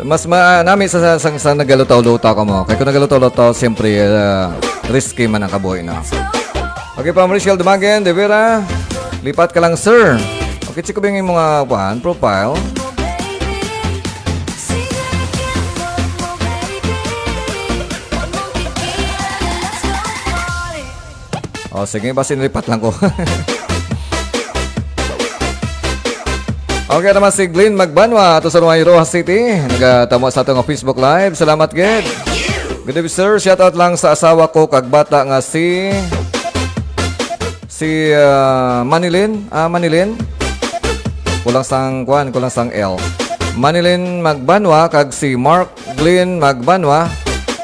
Mas ma nami sa sa, sa, sa nagalutaw-lutaw ka mo. Kay kung nagalutaw-lutaw, siyempre, ah, risky man ang kabuhi na. Okay, pa Richelle Dumagen de Vera. Lipat ka lang, sir. Okay, check ko ba yung mga, kuan, profile? O, sige, basi nilipat lang ko. Okay naman si Glenn Magbanwa ato sa Ruay, Roxas City. Nagatamo sa atong Facebook Live. Salamat, gid. Good evening, sir. Shout out lang sa asawa ko kag bata nga si si ah, Manilin. Ah, Manilin. Kulang sang kuan, kulang sang L. Manilin Magbanwa kag si Mark Glenn Magbanwa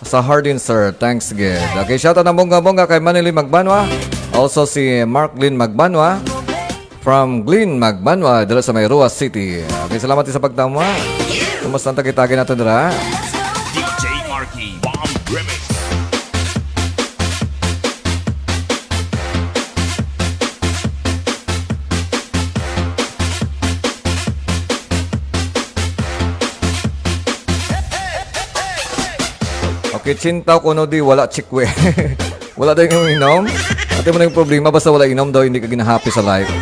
sa Hardin, sir. Thanks, gid. Okay, shout out ng bongga-bongga kay Manilin Magbanwa. Also si Mark Glenn Magbanwa from Glenn Magbanwa dira sa may Roxas City. Okay, salamat sa pagtama. Kumusta ang tagitagi nato dira? D J Marky Bomb Remix. Okay, chintaw kuno di wala chikwe. Wala daw yung inom. Ate mo na yung problema, basta wala inom daw, hindi ka ginahappy sa life.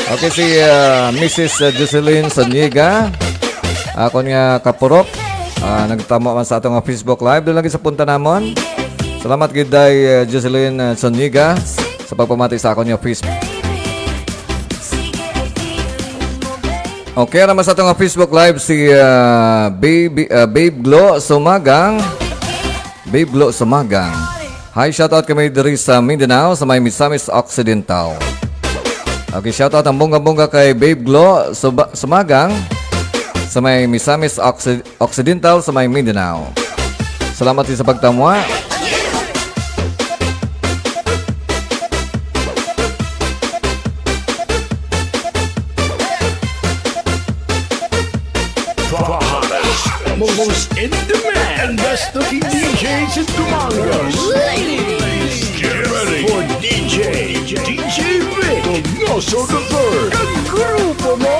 Okay, si ah, Missus Jocelyn Soniga. Ako nga kapurok. Ah, nagtamo man sa atong Facebook Live. Doon lagi sa punta namon. Salamat gid day ah, Jocelyn ah, Soniga sa pagpamati sa akon nga Facebook. Okay, naman sa atong Facebook Live si ah, Baby, ah, Babe Glo Sumagang. Babe Glo Sumagang. Hi, shout out kami diri sa Mindanao, sa may Misamis Occidental. Okay, shout out ang bongga-bongga kay Babe Glo Suba- Sumagang sa may Misamis Occi- Occidental, sa may Mindanao. Salamat din sa pagtamwa. The hottest, most in demand, and best looking D Js in Dumangas. Ladies, get ready for D J, D J Vic, Donoso the third, and Grupo Mo.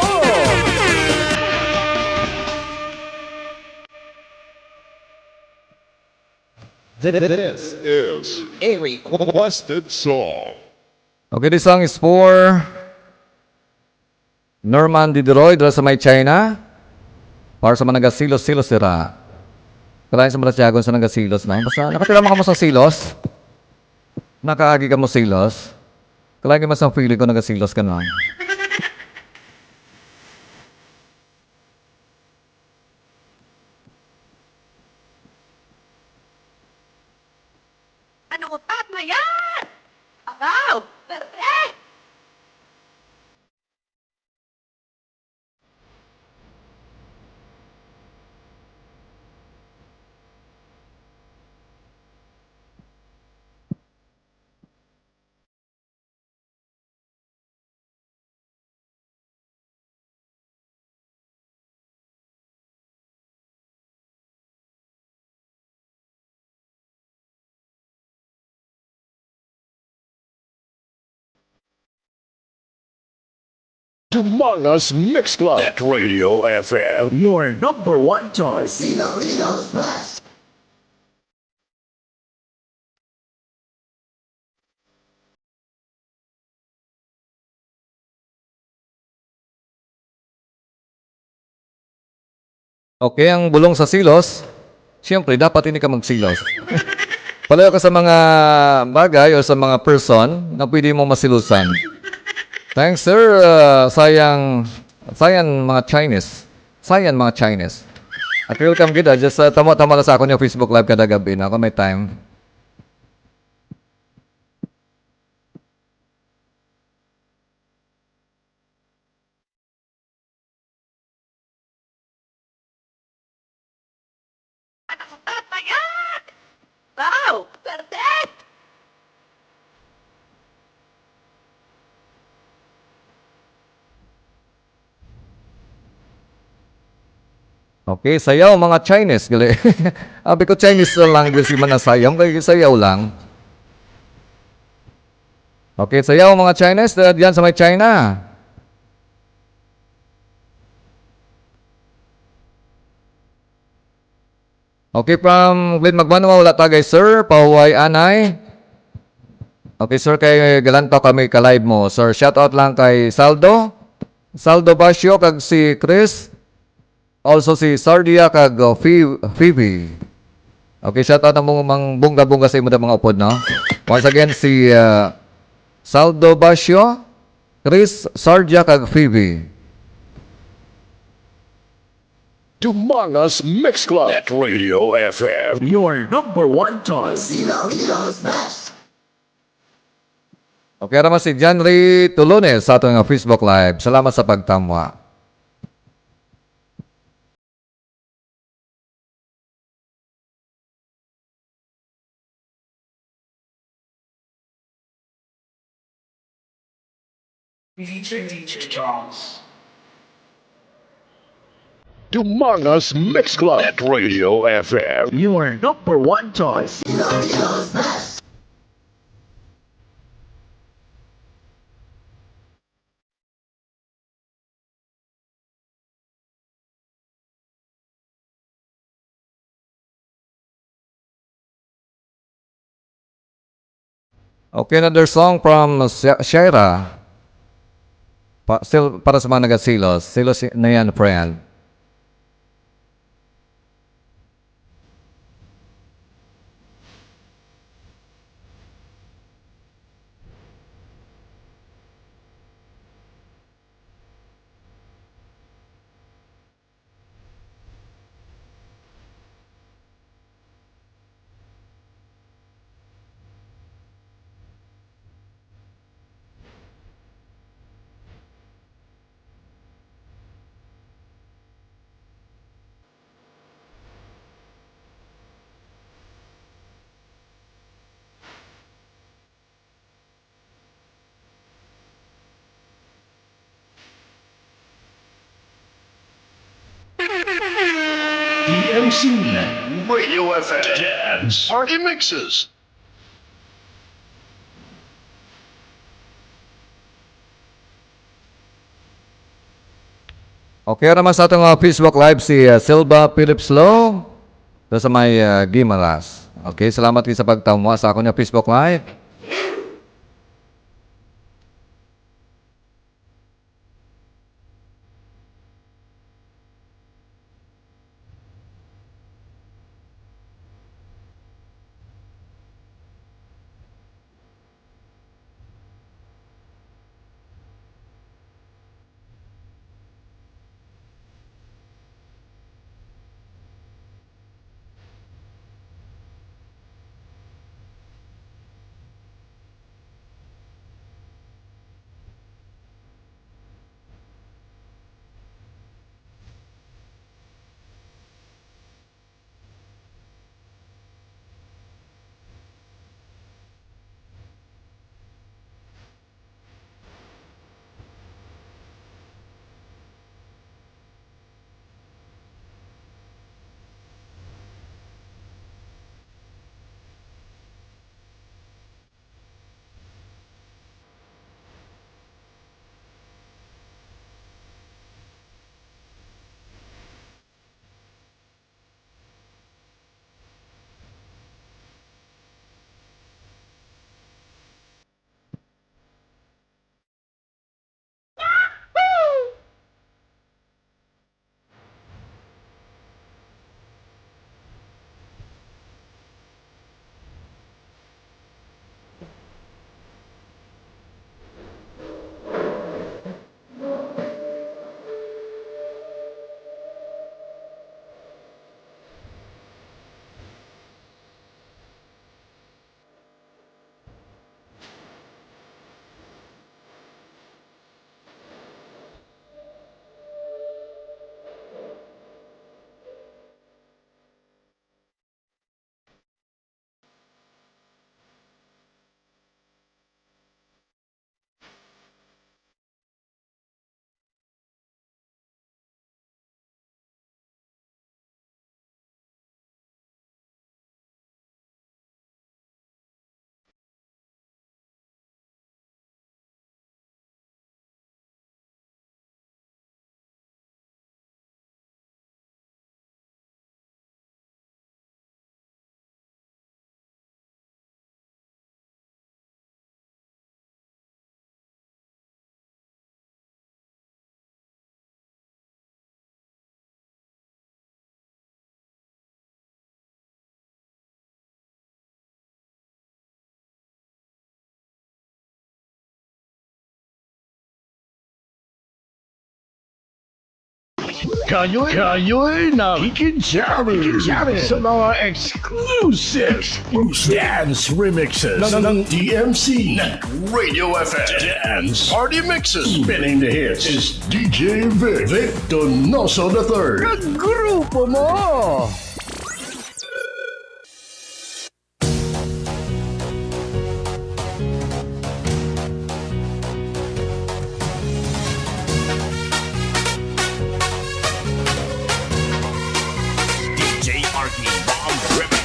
This is a requested song. Okay, this song is for Norman Dideroy, dira sa may China. Para sa mga nagasilos-silos dira. Kalain sa mga tiyagon sa nagasilos na. Basta nakatira mo kamo sa silos. Nakaagi ka mo silos. Kalain ka mas ang feeling ko nagasilos ka na. Ano ko, tat na yan? Agaw! Berde! Dumangas Mix Club at Radio F M, your number one choice. Okay, ang bulong sa silos, siyempre, dapat hindi ka magsilos. Palayo ka sa mga bagay o sa mga person na pwede mo masilusan. Thanks, sir. Uh, sayang, sayang mga Chinese. Sayang mga Chinese. At welcome gid, ah. Just uh, tama-tama lang sa akon yung Facebook Live kada gabi na ako may time. Wow! Perfect! Okay, sayaw mga Chinese, gali. Abi ko Chinese na language man na sayaw, kay sayaw lang. Okay, sayaw mga Chinese, uh, diyan sa may China. Okay, from Glenn Magbanwa, wala tagay, sir. Pahuway, anay. Okay, sir, kay galantaw kami ka-live mo. Sir, shout out lang kay Saldo. Saldo Basyo, kag si Chris. Also si Sardia, kag uh, Phoe- Phoebe. Okay, shout out na mo mang bungga-bungga sa imo na mga upod, no? Once again, si uh, Saldo Basyo, Chris, Sardia, kag Phoebe. Dumangas Mix Club at Radio F M, your number one choice. Ilogos Best. Okay, ara man si Janry Tulunes sa aton nga Facebook Live. Salamat sa pagtamwa. Dumangas Mix Club at Radio F M, your number one choice. Okay, another song from Sha- Shaira. Pa, still, para sa mga nagasilos. Silos na yan, friend. D M C, Radio F M Dance Party Mixes. Okay naman sa atong, ah, Facebook Live si, ah, Silva Phillips Law, do sa may, ah, Guimaras. Okay, salamat gid sa pagtamwa sa akon nga Facebook Live. Kayo'y, kayo'y na kikijamin sa mga exclusive dance remixes ng, ng D M C Radio F M Dance Party Mixes. Spinning the hits is D J Vic, Vic Donoso the third. Kagrupo mo! D J R T Bomb Remix.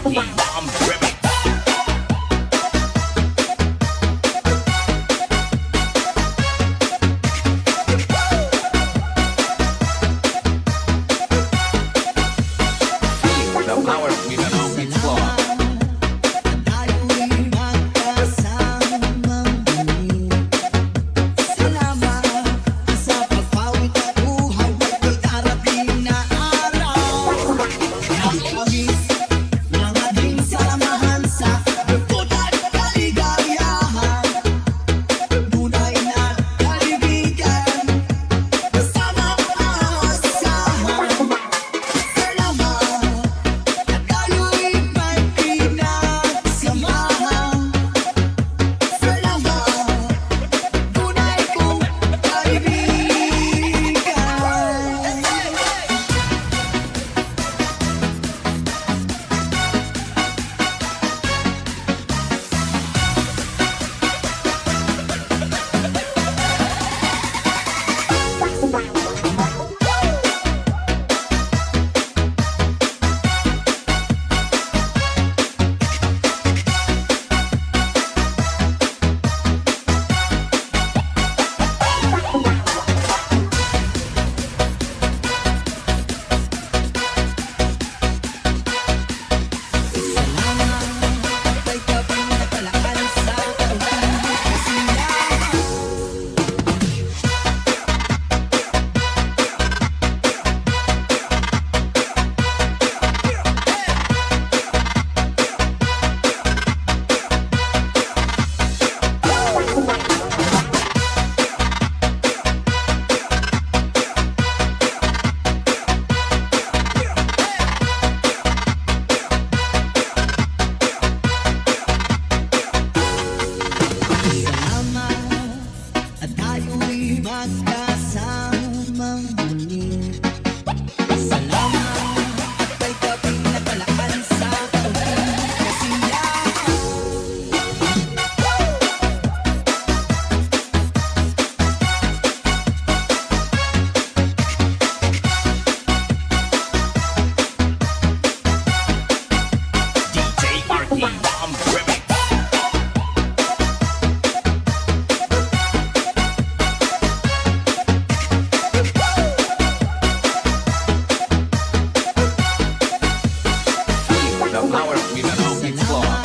Bomb Remix. Feel the power of Mindanao Beach Club. At tayo'y magkasamang muli. Salamat at may kapinatalaan sa kaunting kasiyahan. D J Marky Bomb Remix. Feel the power of Mindanao Beach Club.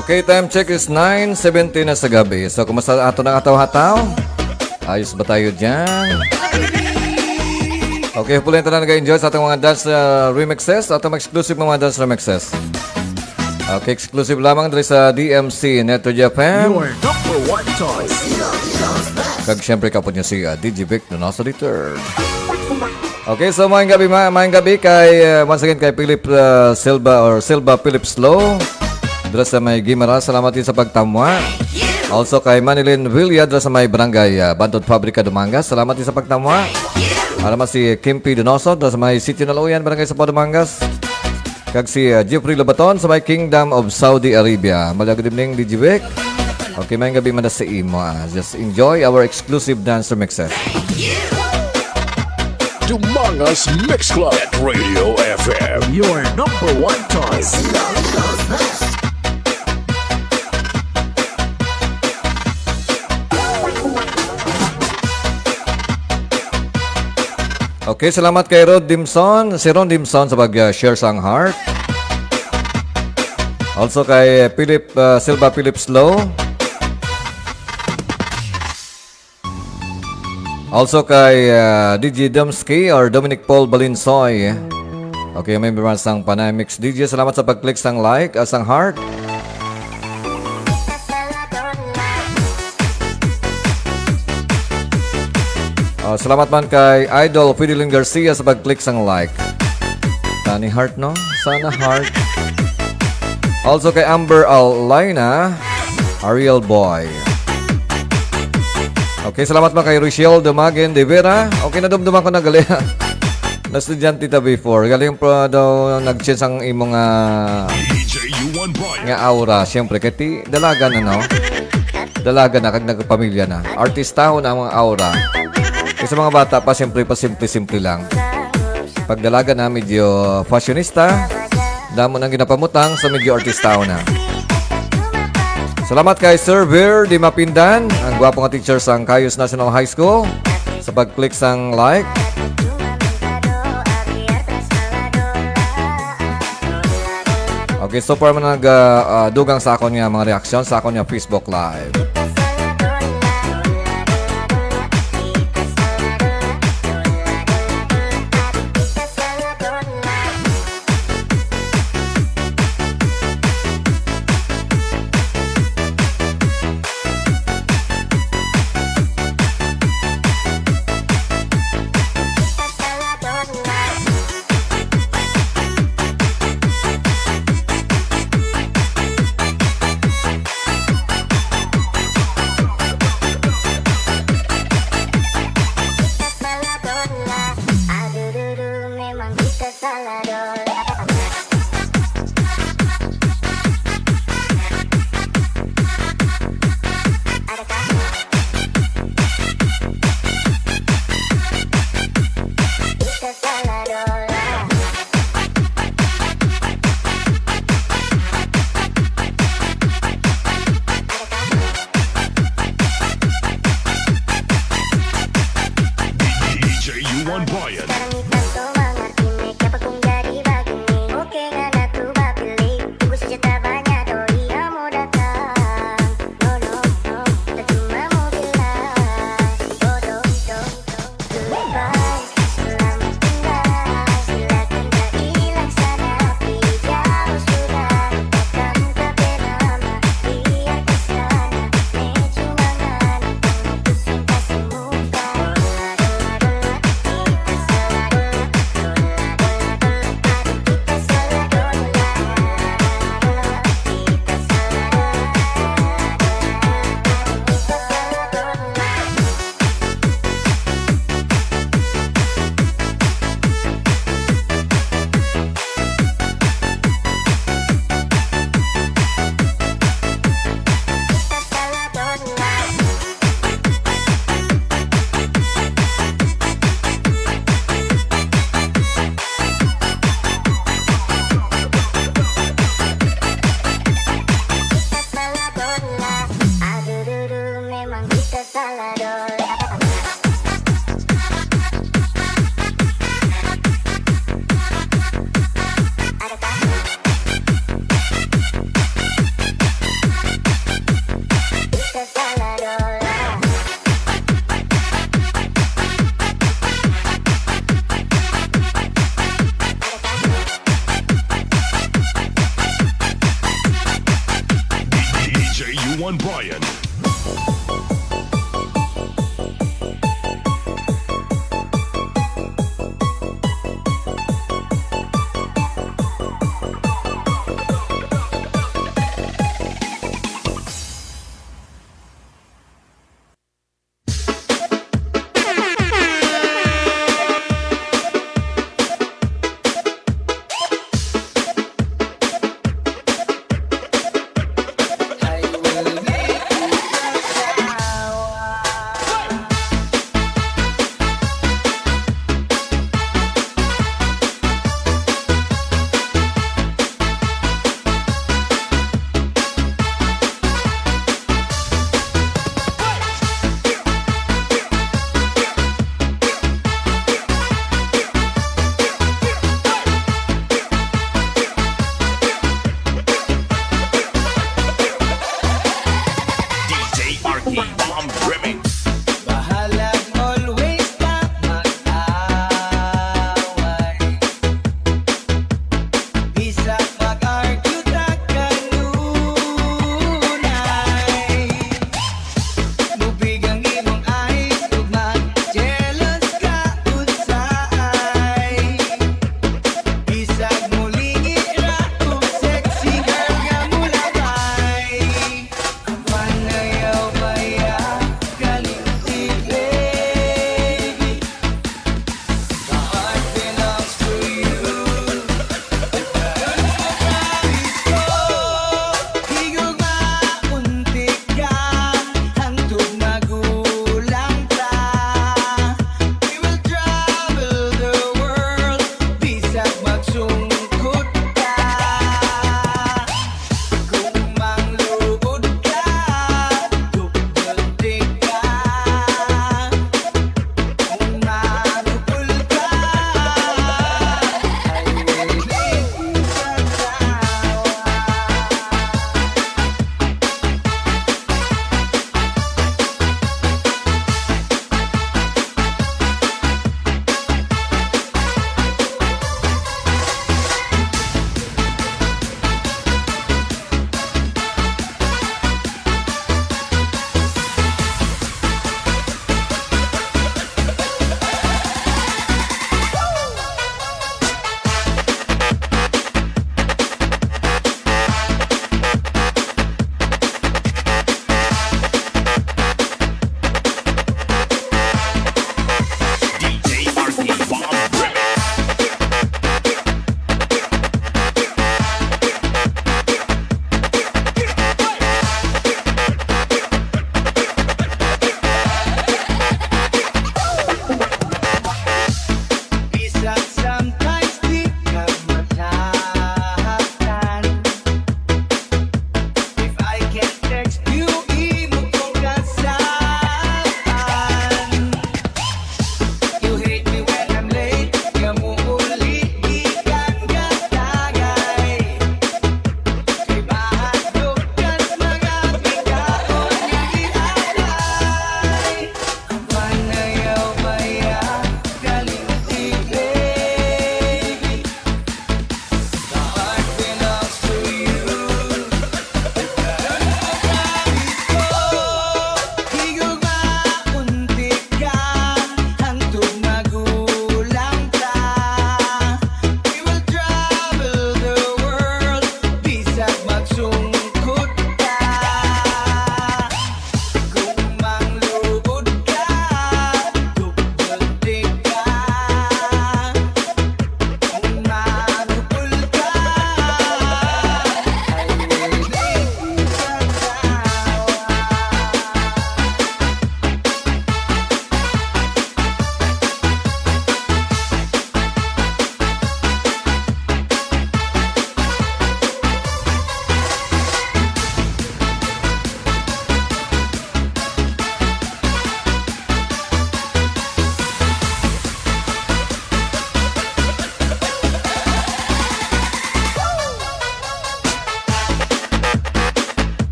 Okay, time check is nine seventeen na sa gabi. So, kumusta ato nang ataw-hataw? Ayos ba tayo dyan? Okay, hopefully tanan nag-enjoy sa atong mga dance, uh, remixes, atong exclusive mga dance remixes. Okay, exclusive lamang diri sa D M C Net Radio F M. Your number one choice. Kag syempre, kapod niya si, uh, D J Vic Donoso the third. Okay, so maayong gabi, ma-, maayong gabi kay, uh, once again kay Philip, uh, Silva or Silva Philip Slow. Dira sa may Guimaras, salamat din sa pagtamwa. Also kay Manilyn Villa dira sa may barangay, uh, Banton Fabrica, Dumangas, salamat din sa pagtamwa. Para man si Kimpi Donoso dira sa may Sitio Naluyan, Barangay Sapaw, Dumangas. Kag si, uh, Jeffrey Lobaton sa may Kingdom of Saudi Arabia. Maayong good evening, D J Vic. Okay, maayong gabi man sa imo, ah. Just enjoy our exclusive dance remixes. Dumangas Mix Club at Radio F M. Your number one choice. Okay, salamat kay Rod Dimson, si Ron Dimson sa pag, uh, share sang heart. Also kay Philip, uh, Silva Philip Slow. Also kay, uh, D J Domsky or Dominic Paul Balinsoy. Okay, may mga sang Panay Mix D J. Salamat sa pag-click sang like, uh, sang heart. Ah, salamat man kay Idol Fidelin Garcia sa pag-click sang like. Tani heart, no? Sana heart. Also kay Amber Alina, Ariel Boy. Okay, salamat man kay Rochelle Dumagen de Vera. Okay, nadumduman ko na gali. Na estudyante ta before. Galing pa daw nag-change ang imong, ah, D J U one Brian. Nga aura. Siyempre, kay ti dalaga na, no? Dalaga na, kag nagpamilya na. Artistaho na ang mga aura. Kay sa mga bata pa, siyempre, pa simple-simple lang. Pag dalaga na, medyo fashionista. Damo nang ginapamutang sa medyo artistaho na. Salamat kay Sir Ver Di Mapindan, ang gwapo nga teacher sa Cayos National High School, sa pag-click sang like. Okay, so far man nag, ah, ah, dugang sa akon nga mga reaksyon sa akon nga Facebook Live. D J U one Brian. D J U one Brian.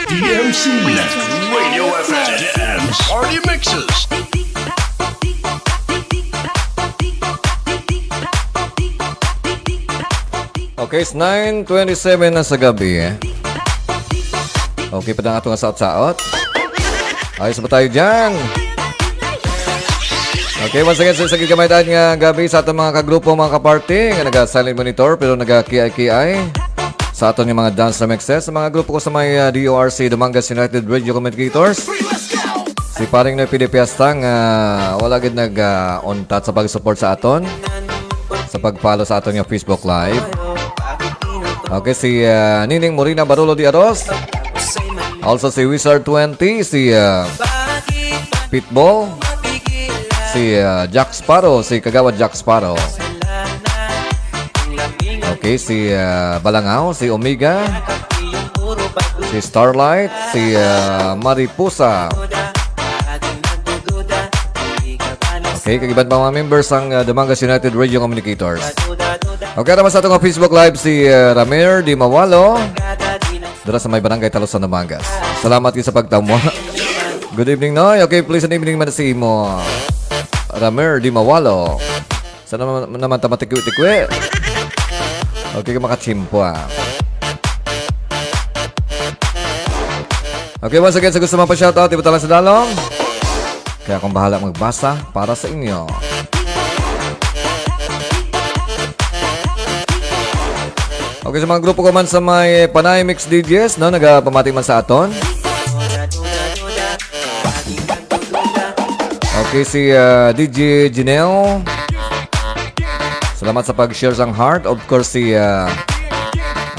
D M C Radio F M Party Mixes. Okay, it's nine twenty-seven na sa gabi. Okay pa ang ato nga saot-saot. Ayos ba tayo dyan? Okay, once again, sa isa gigamay nga gabi sa atong mga kagrupo, mga kaparty, nga naga-silent monitor pero naga-kiay-kiay sa aton nga mga dance mixes. Sa mga grupo ko sa may ah, D O R C, Dumangas United Radio Communicators. Si Paring Noy Pidi Piastang, ah, wala gid nag ah, untat sa pag-support sa aton, sa pag-follow sa aton nga Facebook Live. Okay, si ah, Nining Morina Barolo de Aros. Also si Wizard twenty, si ah, Pitbull, si ah, Jack Sparrow, si Kagawad Jack Sparrow. Okay, si ah, Balangaw, si Omega, si Starlight, si ah, Mariposa. Okay, kag iban pa mga members sang ah, Dumangas United Radio Communicators. Okay, naman sa atong Facebook Live si ah, Ramer Di Mawalo. Dira sa may barangay Talusan, Dumangas. Salamat gyud sa pagtamo. Good evening, Noy. Okay, pleasant evening man sa imo. Ramer Di Mawalo. Sana naman, naman ta matikwi-tikwi. Okay, ka makachimpo ah. Okay, once again, sa gusto man pa shoutout, ibo talang sa dalong. Kaya akong bahala magbasa para sa inyo. Okay, sa mga grupo ko man sa may Panay Mix D Js, no, nagapamati man sa aton. Okay, si ah, D J Jinel. Salamat sa pag-share sang heart. Of course, si ah,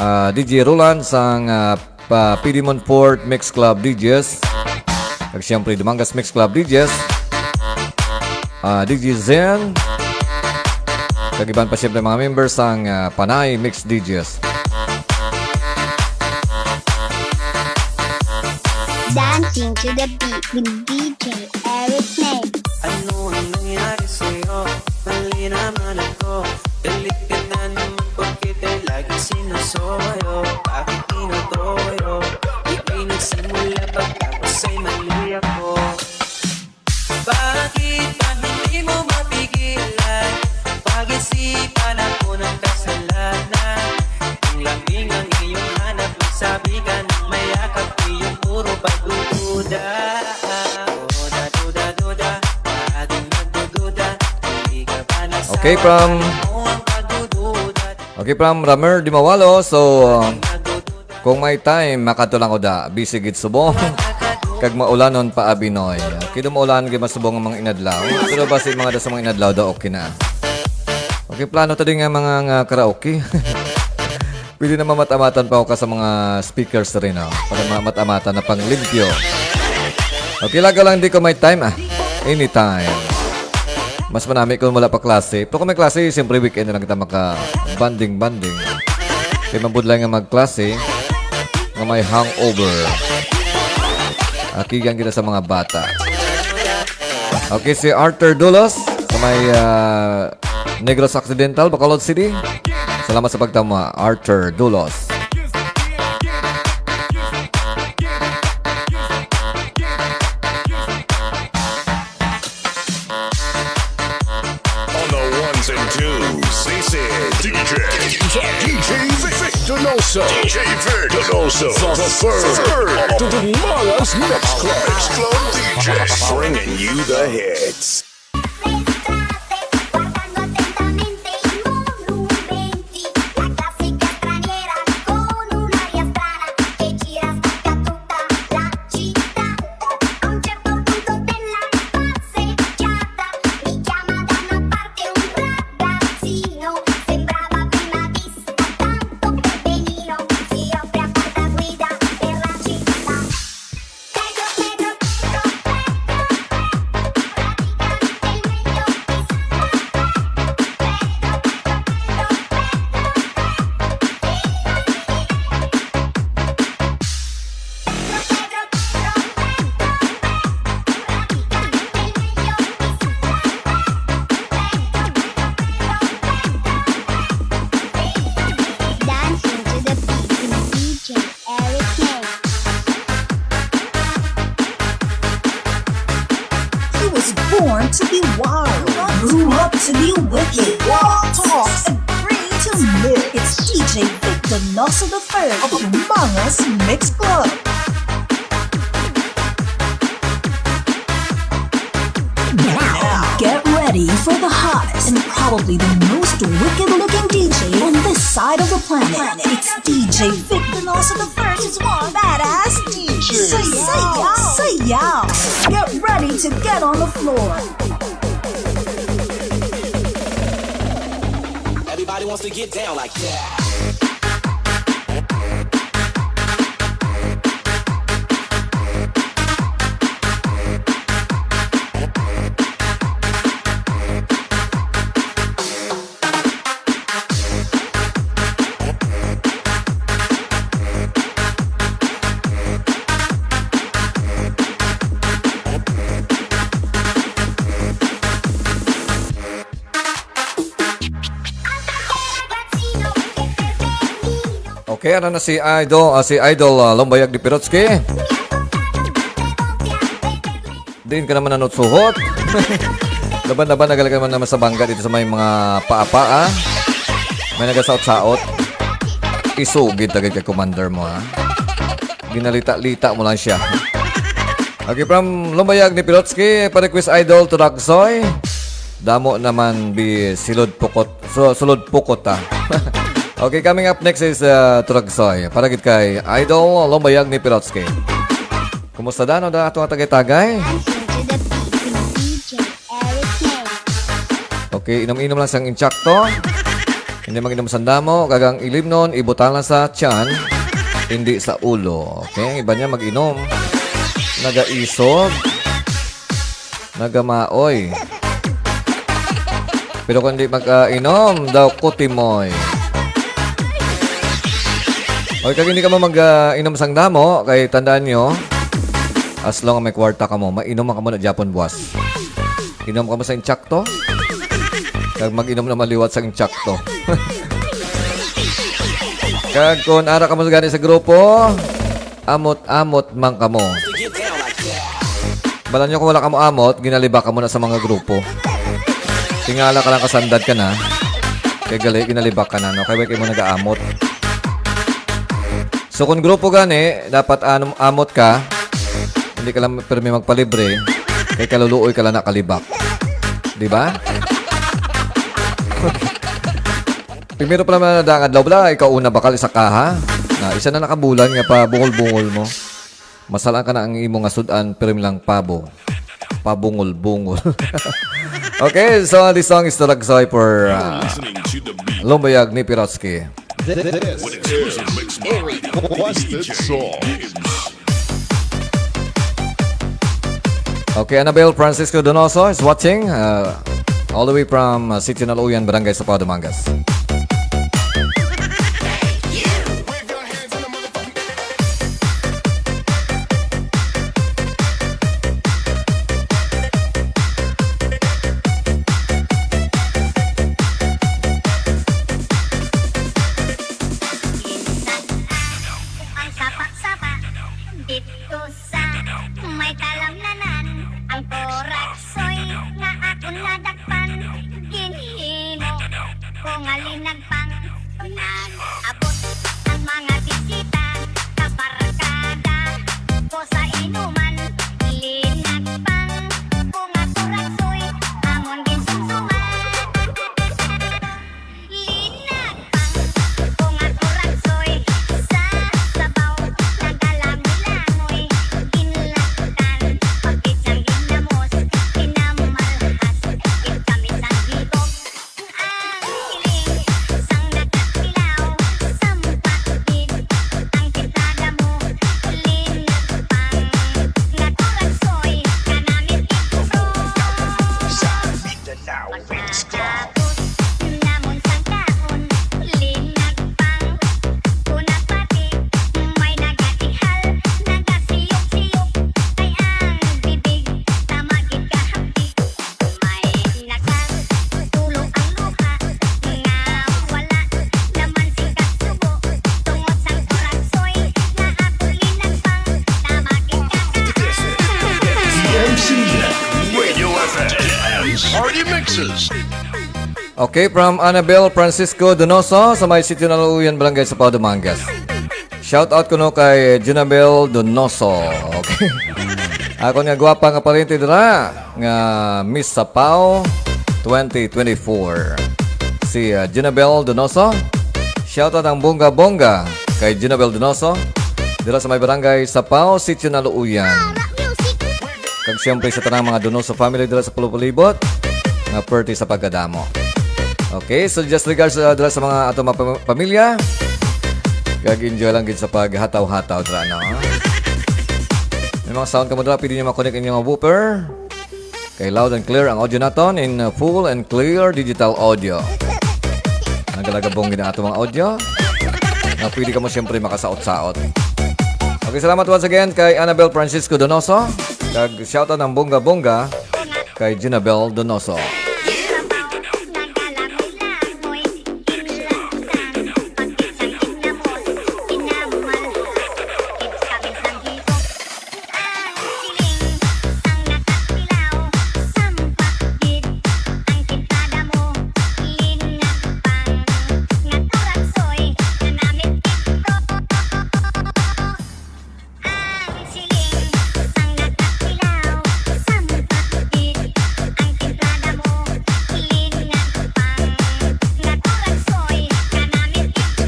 ah, D J Roland sang ah, pa Piedmont Fort Mix Club D Js. Kag siyempre, Dumangas Mix Club D Js. Ah, D J Zen. Kag iban pa siyempre mga members sang ah, Panay Mix D Js. Dancing to the beat with D J Eric Nate. Ano ang nangyari sa'yo? Mali naman ako. Galit ka na naman porkit ay lagi sinusuyo. Bakit tinutuyo? Ika'y nagsimula, pagkatapos ay mali ako. Bakit ba hindi mo mapigilan? Pag-isipan ako ng kasalanan. Kung laming ang iyong hanap, magsabi ka ng mayakap, iyong puro pagdududa. Duda, duda, duda, laging nagdududa. Hindi ka ba nagsawa? Okay, from Ano ang pagdududa? Okay, from Ramer Dimawalo. So, uh, kung may time, makadto lang ko da. Busy gid subong. Kag maulanon pa abi, Noy. Okay, daw maulan gid masubong ang mga inadlaw. Pero basi mga da sa mga inadlaw daw okay na. Okay, plano ta din nga mga nga karaoke. Pwede na mamat-amatan pa ako ka sa mga speakers rin, oh, para mamat-amatan na panglimpyo. Okay, lagaw lang di ko may time, ah. Anytime. Mas manami kung wala pa klase. Pero kung may klase, siyempre weekend na lang kita maka-bonding-bonding. Kaya mabudlay nga magklase nga may hangover. Akigan kita sa mga bata. Okay, si Arthur Dulos sa may ah, Negros Occidental, Bacolod City. Salamat sa pagtama, Arthur Dulos. On the ones and twos, this is D J, D J, D J Vic Donoso. D J Vic Donoso, the third of the Dumalas Mix Club. Mix Club D J, bringing you the hits. Registrate guardando atentamente i monumenti, la classica straniera con un'aria strana che gira, spacca tutta la città. A un certo punto della passeggiata mi chiama da una parte un ragazzino, sembrava prima di tanto che benino si offre a far da guida per la città. Pedro, Pedro, Pedro, Pedro, Pedro, praticamente Born to be wild, grew up to be wicked. Raw talks, agree to live. It's D J Vic Donoso the third of Umangas Mix Club. Now, get ready for the hottest and probably the most wicked-looking D J on this side of the planet. It's D J Vic Donoso the third is one badass D J. Say yow. Say yow. Get ready to get on the floor. Everybody wants to get down like that. Okay, ano na si Idol, ah, si Idol, ah, Lumbayag ni Pirotsky. Diin ka naman nanutsuhot. Laban-laban, nagal ka naman naman sa bangga dito sa may mga paapa, ah. May nagasaot-saot. Isugid tagad kay commander mo, ha. Ginalita-lita mo lang siya. Okay, from Lumbayag ni Pirotsky, pa-request Idol Turagsoy. Damo naman bi silod pukot. So, sulod pukot, ah. Okay, coming up next is, uh, Turagsoy. Para gid kay Idol Lumbayag ni Pirotsky. Kumusta daw, no, da ato nga tagay-tagay? Dancing to the beat with D J Eric K. Okay, inom-inom lang sang Intsakto. Hindi mag-inom sang damo, kag ang ilimnon, ibutang lang sa tiyan, hindi sa ulo. Okay, ang iba niya mag-inom. Nagaisog. Nagamaoy. Pero kung di mag-inom, daw kutimoy. Okay, kag hindi ka mo mag-inom sang damo, kay tandaan nyo, as long may kwarta ka mo, mainom ka mo na Japon buwas. Inom ka mo sa Intsakto, kag mag-inom na maliwat sa Intsakto. Kag kung ara ka mo gani sa grupo, amot-amot man kamo. Bala nyo kung wala kamo amot, ginalibak kamo na sa mga grupo. Tingala ka lang kasandad ka na. Kay gali, ginalibak ka na, no? Kay wala mo nagaamot. So, kung grupo gani, dapat anum-, amot ka. Hindi ka lang pirmi magpalibre. Kay kaluluoy ka lang nakalibak. Di ba? Primero pa naman na adlaw, bala, ikaw una bakal isa ka, ha? Na, isa na nakabulan nga pa bungol-bungol mo. Masalaan ka na ang imo nga sud-an, pero lang pabo. Pabungol-bungol. Okay, so this song is Turagsoy for, uh, Lumbayag ni Pirotsky. This is a requested song. Okay, Annabel Francisco Donoso is watching, uh, all the way from, uh, Sitio Naluyan, Barangay Sapado, Mangas. Ang sapa-sapa dito sa may kalamnanan, ang Turaksoy nga akon nadakpan, ginhimo ko nga linagpang. Nag-abot ang mga bisita, kabarkada ko sa inuman, linagpang ko nga Turaksoy, amon ginsumsuman. Linagpang ko nga Turaksoy, sa sabaw nagalangoy-langoy, ginlaktan, pagkit sang ginamos, ginamalhas, gid kami sang higop. Ang siling sa Party mixes. Okay, from Annabel Francisco Donoso sa may Sitio Naluuyan, Barangay Sapaw, Dumangas. Shout out kuno kay Junabel Donoso. Okay. Ako nga gwapa nga paryente dira nga Miss Sapaw twenty twenty-four. Si uh, Junabel Donoso. Shout out ang bongga-bongga kay Junabel Donoso dira sa may barangay Sapaw, Sitio Naluuyan. Kag siyempre sa tanang mga Donoso family dira sa palupalibot nga perti sa pagkadamo. Okay, so just regards uh, dira sa mga ato mga pam- pamilya. Kag enjoy lang gid sa paghataw-hataw dira, no? May mga sound kamo dira, pwede nyo makonek inyong mga woofer. Kay loud and clear ang audio naton in uh, full and clear digital audio. Nagalagabong gid ang ato mga audio. Nga pwede kamo siyempre makasaot-saot. Okay, salamat once again kay Annabel Francisco Donoso. Kag shoutout ng bongga-bongga kay Junabel Donoso.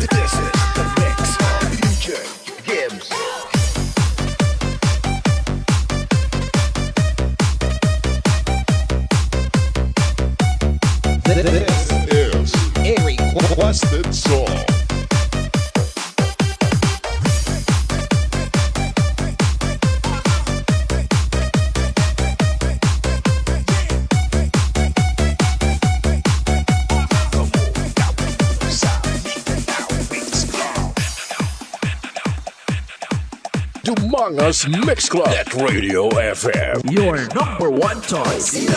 This is the mix of D J Gibbs. This is a requested song. Dumangas Mix Club at Radio F M. Your number one choice.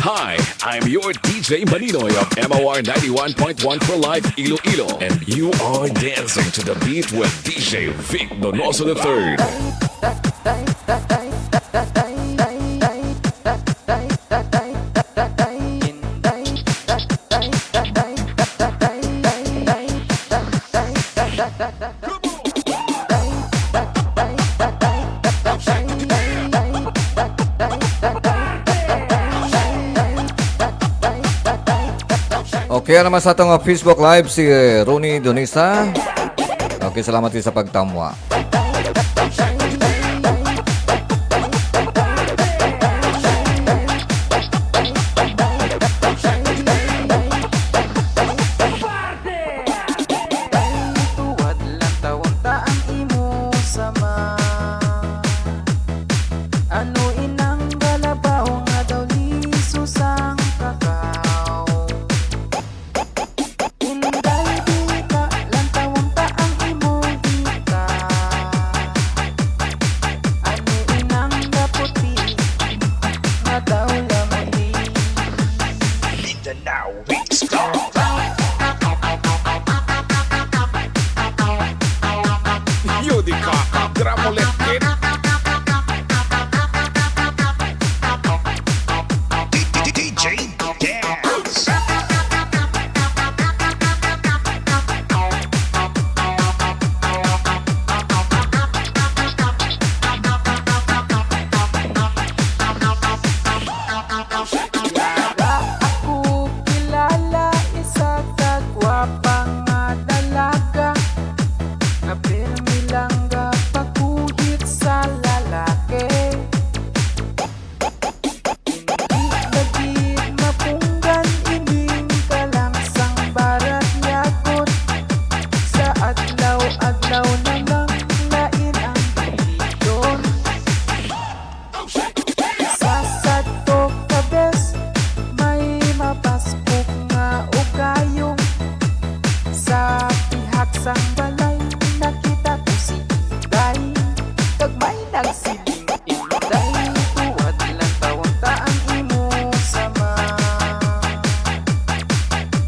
Hi, I'm your D J Maninoy of M O R ninety-one point one for Life Iloilo, and you are dancing to the beat with D J Vic Donoso the third. Okay, ano naman sa atong uh, Facebook Live si uh, Ronnie Donisa. Okay, salamat din sa pagtamwa. Tuwad lang tawon ta ang imo sama. Ano inang galabaw nga daw liso sang kakaw? Inday, di ka lantawon ta ang imo hita. Ano inang gaputi nga daw lamuti? Mindanao Mix Club. Yo di ka, Dramolet Kid. D J Dance. Yara ako kilala, isa ka gwapa nga dalaga, nga pirmi lang gapaguhit sa lalaki. Hindi na gid mapunggan ining kalansang barat yagot. Sa adlaw-adlaw na lang lain ang kondisyon. Sa sadto ka bes, may mapaspok nga ugayong. Sa pihak sang balay, nakita ko si Inday, kag may nagsiling, "Inday, tuwad lang tawon ta ang imo sama.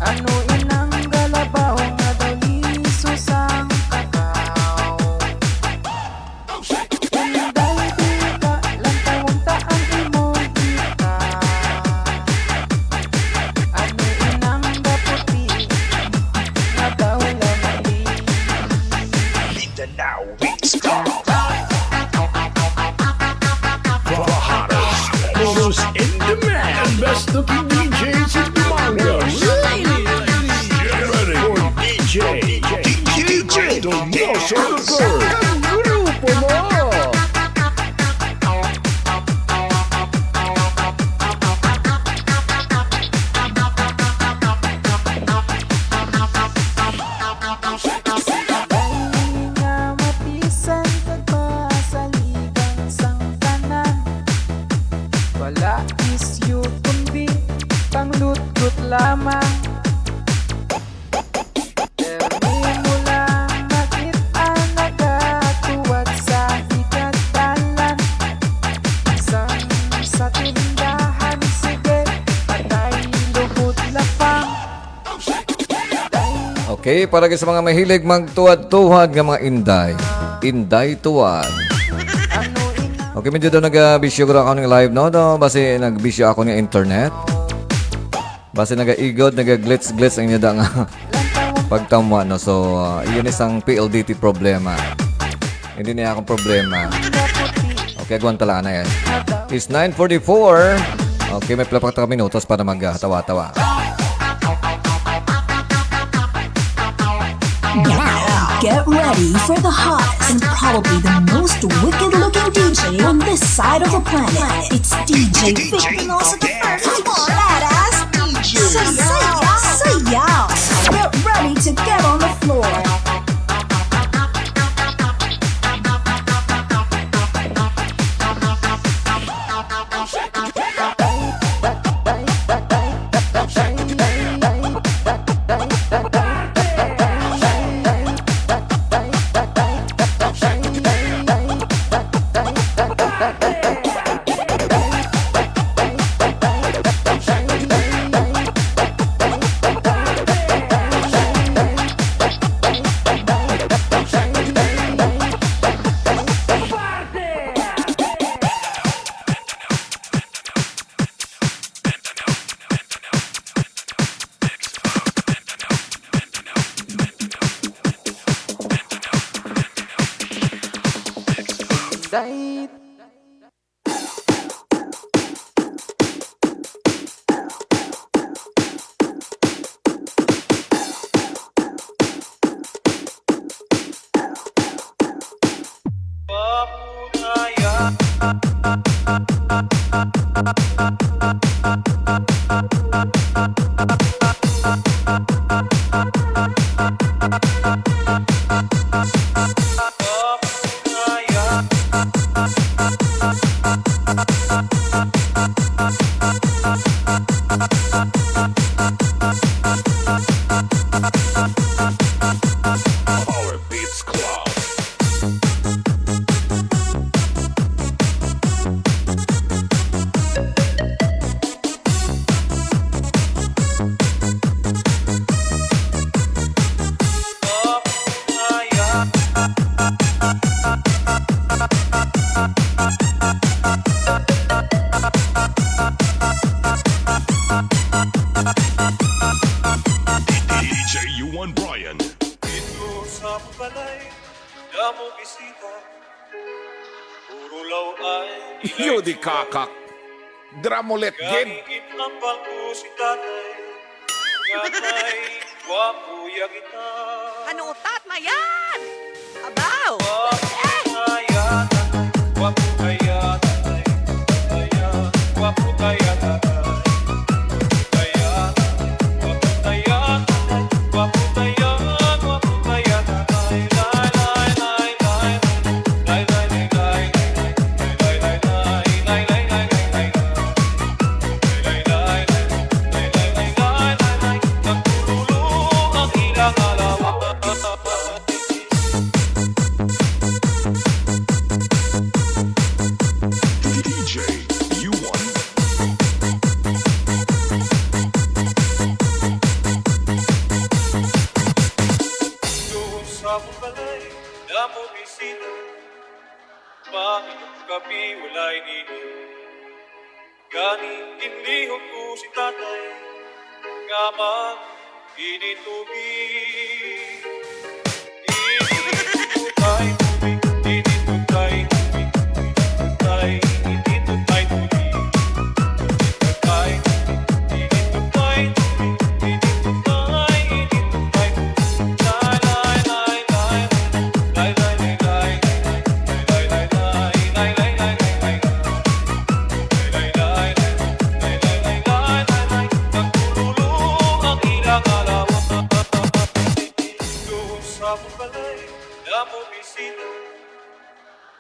Ano inang galabaw nga daw liso sang kakaw?" Inday, di ka lantawon ta ang The hottest, most in demand, best looking D Js in the market. Get ready for D J, D J Donoso the third. Grupo mo! Dali nga matisan kag pasaligan sang tanan. Wala isyu kundi panglutgot lamang. Permi mo lang makit-a nagatuwag sa higadalan. Sang sa tindahan, sige, patay lubot lapang. Okay, para sa mga mahilig magtuwad-tuwad nga mga inday. Inday tuwad. Okay, medyo daw nagabisyo guro ako ng live, no? No, basi nagbisyo ako ng internet. Basi nagaigod, nagaglitch-glitch ang inyo da nga pagtamwa, no? So, uh, iyon isang P L D T problema. Hindi niya akong problema. Okay, agwan tala na yan. It's nine forty-four. Okay, may pila pa ka minutos para mag, ah, tawa-tawa. Now, get ready for the hottest and probably the most wicked looking D J on this side of the planet. It's D J Vic Pinoso the first. Badass D J. Sayaw! Sayaw! Get ready to get on the floor. Power Beats Club. D J Yuan Brian. Dito sa balay, damo bisita. Puro law ay Yo di kakak. Dramulet gid. Gani ginhambal ko si tatay, nga may gwapo ya kita. Hanutat na yan! Abaw! Gwapo kaya tatay, gwapo kaya tatay, gwapo kaya tatay. D J Yuan. Doon sa balay, damo bisita. Painom kami, walay ihi. Gani, ginlihok ko si tatay nga mag-init tubig. Init ko tayo.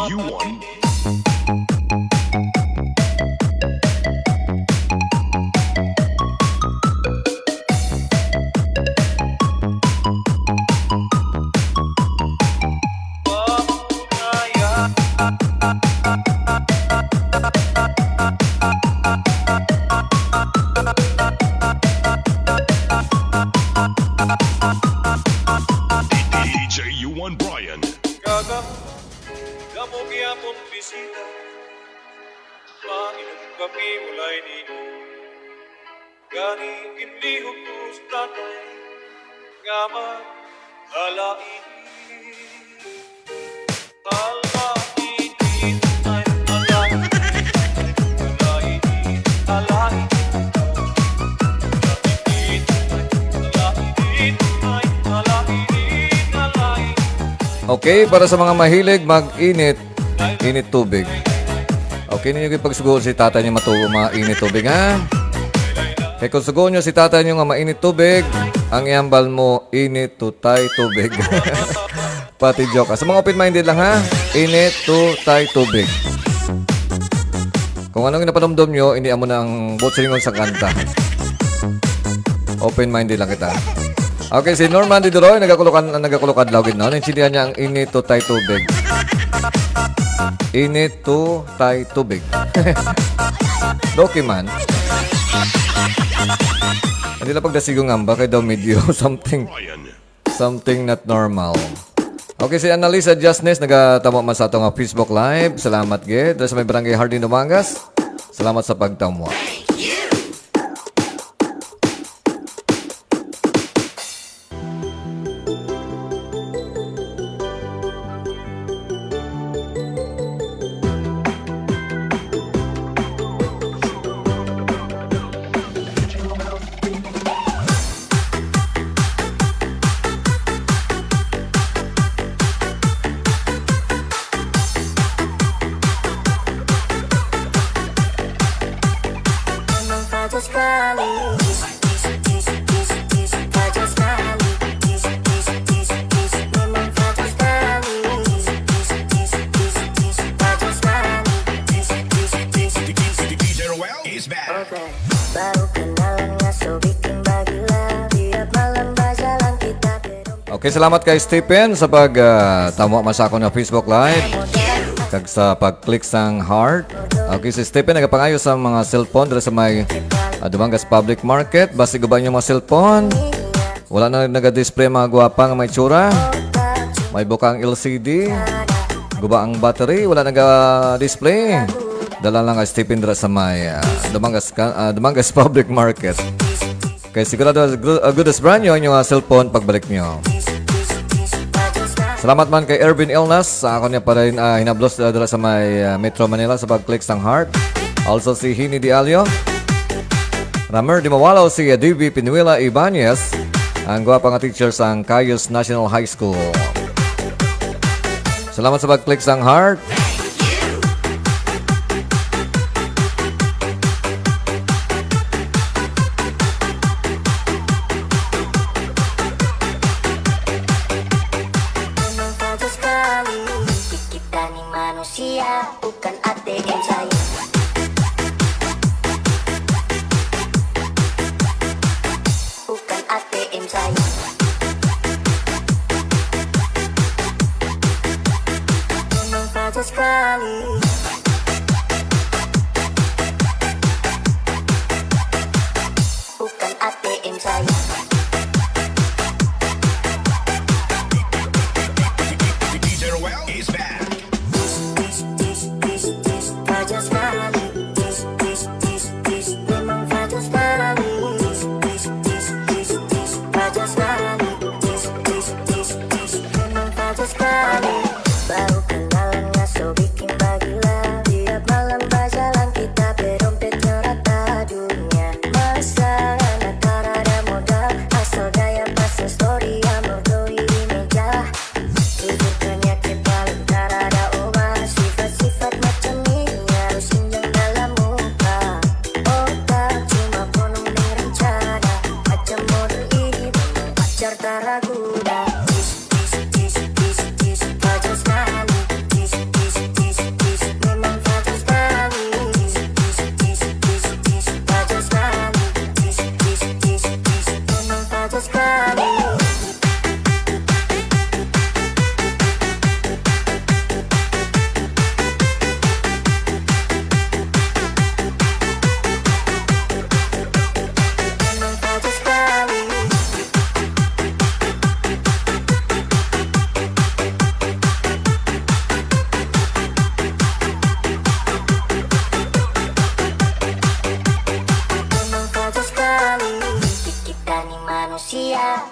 D J U one. D J U one Brian. Kagahom, kamo gyapon bisita. Mainom kami, walay ninyo. Gani, ginlihok ko si tatay nga mag-alain. Alain, alain, alain, alain, alain. Okay, para sa mga mahilig mag-init, init tubig. Okay, ninyo gid pagsugoon si tatay niyo matubo, mga init tubig, ha? Kay kung sugoon niyo si tatay niyo nga mainit tubig, ang ihambal mo, init tutay tubig. Pati joke. Sa mga open-minded lang, ha? Init tutay tubig. Kung anong ginapanumdom nyo, hindi amo na ang buot silingon sa kanta. Open-minded lang kita. Okay, si Norman Diduroy, nagakulok-, nagakulok adlaw gid, no? Naintindihan niya ang init tutay tubig. Init tutay tubig. Loki man. Hindi lang pagdasigo nga ba kay daw medyo something, something not normal. Okay, si Annalisa Jasnes nagatamo man sa ato nga Facebook Live. Salamat gid. Dira sa may Barangay Hardin, Dumangas. Salamat sa pagtamo. Okay, salamat kay Stephen sa pag, ah, tamo man sa akon nga Facebook Live kag sa pag-click sang heart. Okay, si Stephen nagapangayo sa mga cellphone dira sa may, ah, Dumangas Public Market. Basi guba ang inyong mga cellphone, wala na naga-display ang mga gwapa nga may tsura. May buka ang L C D. Guba ang battery, wala naga-display. Dala lang kay Stephen dira sa may, ah, Dumangas ka-, ah, Dumangas Public Market. Kay sigurado, gr-, ah, good as brand new ang inyong, ah, cellphone pagbalik nyo. Salamat man kay Ervin Elnas sa akon niya pa rin, ah, hinablos, ah, dala sa may, ah, Metro Manila sa pag-click sang heart. Also si Hini Dialio. Ramer Dimawalaw, si, ah, D V Pinuela Ibanez, ang gwapa nga teacher sang Cayos National High School. Salamat sa pag-click sang heart. Kita ni manusia, bukan A T M saya. Bukan A T M saya. Memang saja sekali.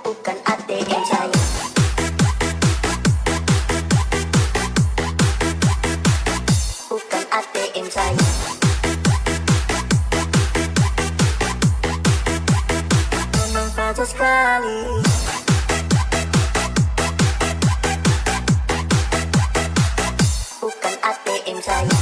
Bukan A T M saya. Bukan A T M saya. Memang saja sekali. Bukan A T M saya.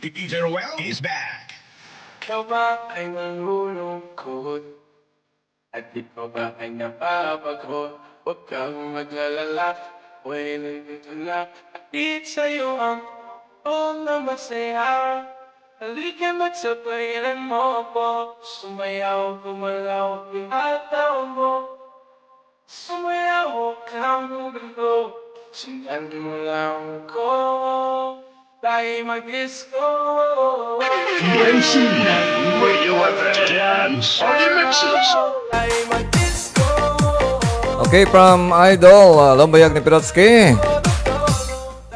D J Roel is back. Ikaw ba ay nalulungkot? At ikaw ba ay nababagot? Huwag kang mag-alala, ako'y nandito na. Hatid sa'yo ang puso na masaya. Halika, magsabayan mo ako. Sumayaw, gumalaw, ipataw mo. Sumayaw, huwag kang magulo. Sundan mo lang ako. Tayo mag-disco. T M C, where you ever dance. All your mixes. Tayo mag-disco. Okay, from Idol, uh, Lumbayag ni Pirotsky.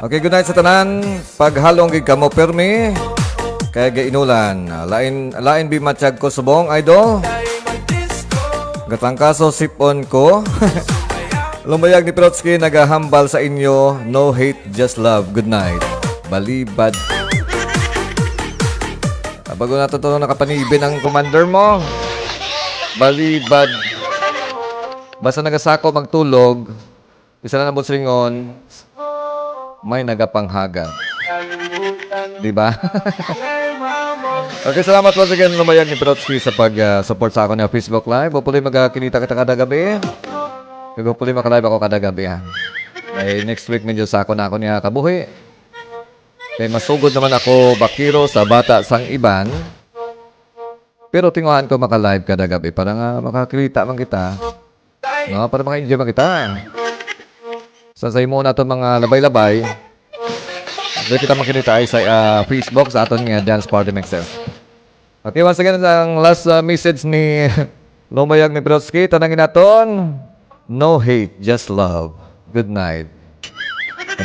Okay, good night sa tanan. Paghalong gid kamo permi. Kay gainulan. Lain, lain bi matyag ko subong, Idol. Gatangkaso sipon ko. Lumbayag ni Pirotsky nagahambal sa inyo. No hate, just love. Good night. Balibad. Ah, bago na to, to nakapanibin ang commander mo. Balibad. Basta nagasako magtulog, isa na nabot silingon, may nagapanghaga. Di ba? Okay, salamat once again, Lumbayag ni Pirotsky, sa pag, ah, support sa akon nga Facebook Live. Hopefully, magkakita kita kada gabi. Kag hopefully, makalive ako kada gabi, ha. Ay, next week, medyo sako na ako niya kabuhi. Kay masugod naman ako, bakiro sa bata sang iban. Pero tinguhaan ko maka-live kada gabi para nga makakita man kita. No, para maka-enjoy man kita. Sa, sa imo naton mga labay-labay, dili kita makinita ay sa, ah, Facebook sa aton nga dance party mixer. Okay, once again, ang last, ah, message ni Lumbayag ni Brodsky, tanangin naton, "No hate, just love. Good night."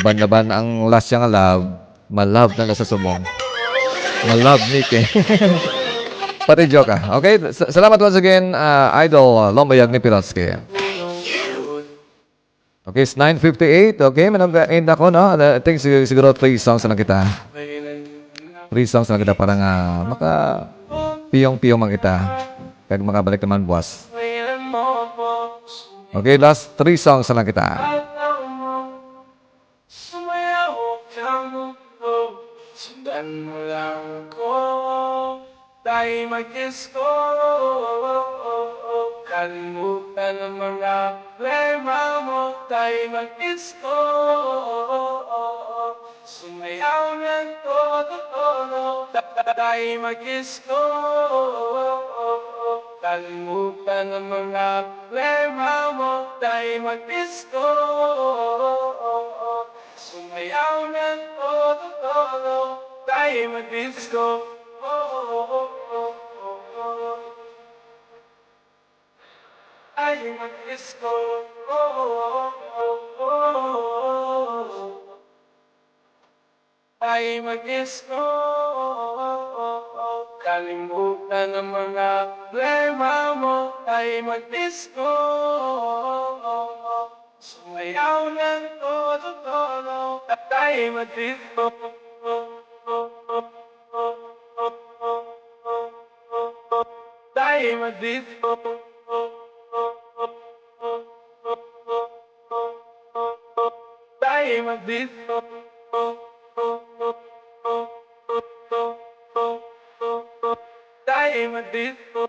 Laban-laban ang last siya nga love, ma-love na lang sa subong. Ma-love ni Ken. Pati joke, ah. Okay, sa-, salamat once again, ah, Idol, ah, Lumbayag ni Pirotsky. Okay, it's nine fifty-eight. Okay, manag-end ako, no? I think sig-, siguro three songs na lang kita. Three songs na lang kita para nga maka-piyong-piyong man kita. Kag makabalik naman buwas. Okay, last three songs na lang kita. Sumayaw ka mundo, sundan mo lang ako. Tayo mag-disco, kalimutan ang mga problema mo. Tayo mag-disco, sumayaw ng todo-todo. Tayo mag-disco, kalimutan ang mga problema mo. Tayo mag-disco. Sumayaw ng todo-todo, tayo mag-disco. Tayo mag-disco. Tayo mag-disco. Kalimutan ang mga problema mo. Tayo mag-disco. Sumayaw ng todo-todo, tayo mag-disco. Tayo mag-disco. Diamond Disco.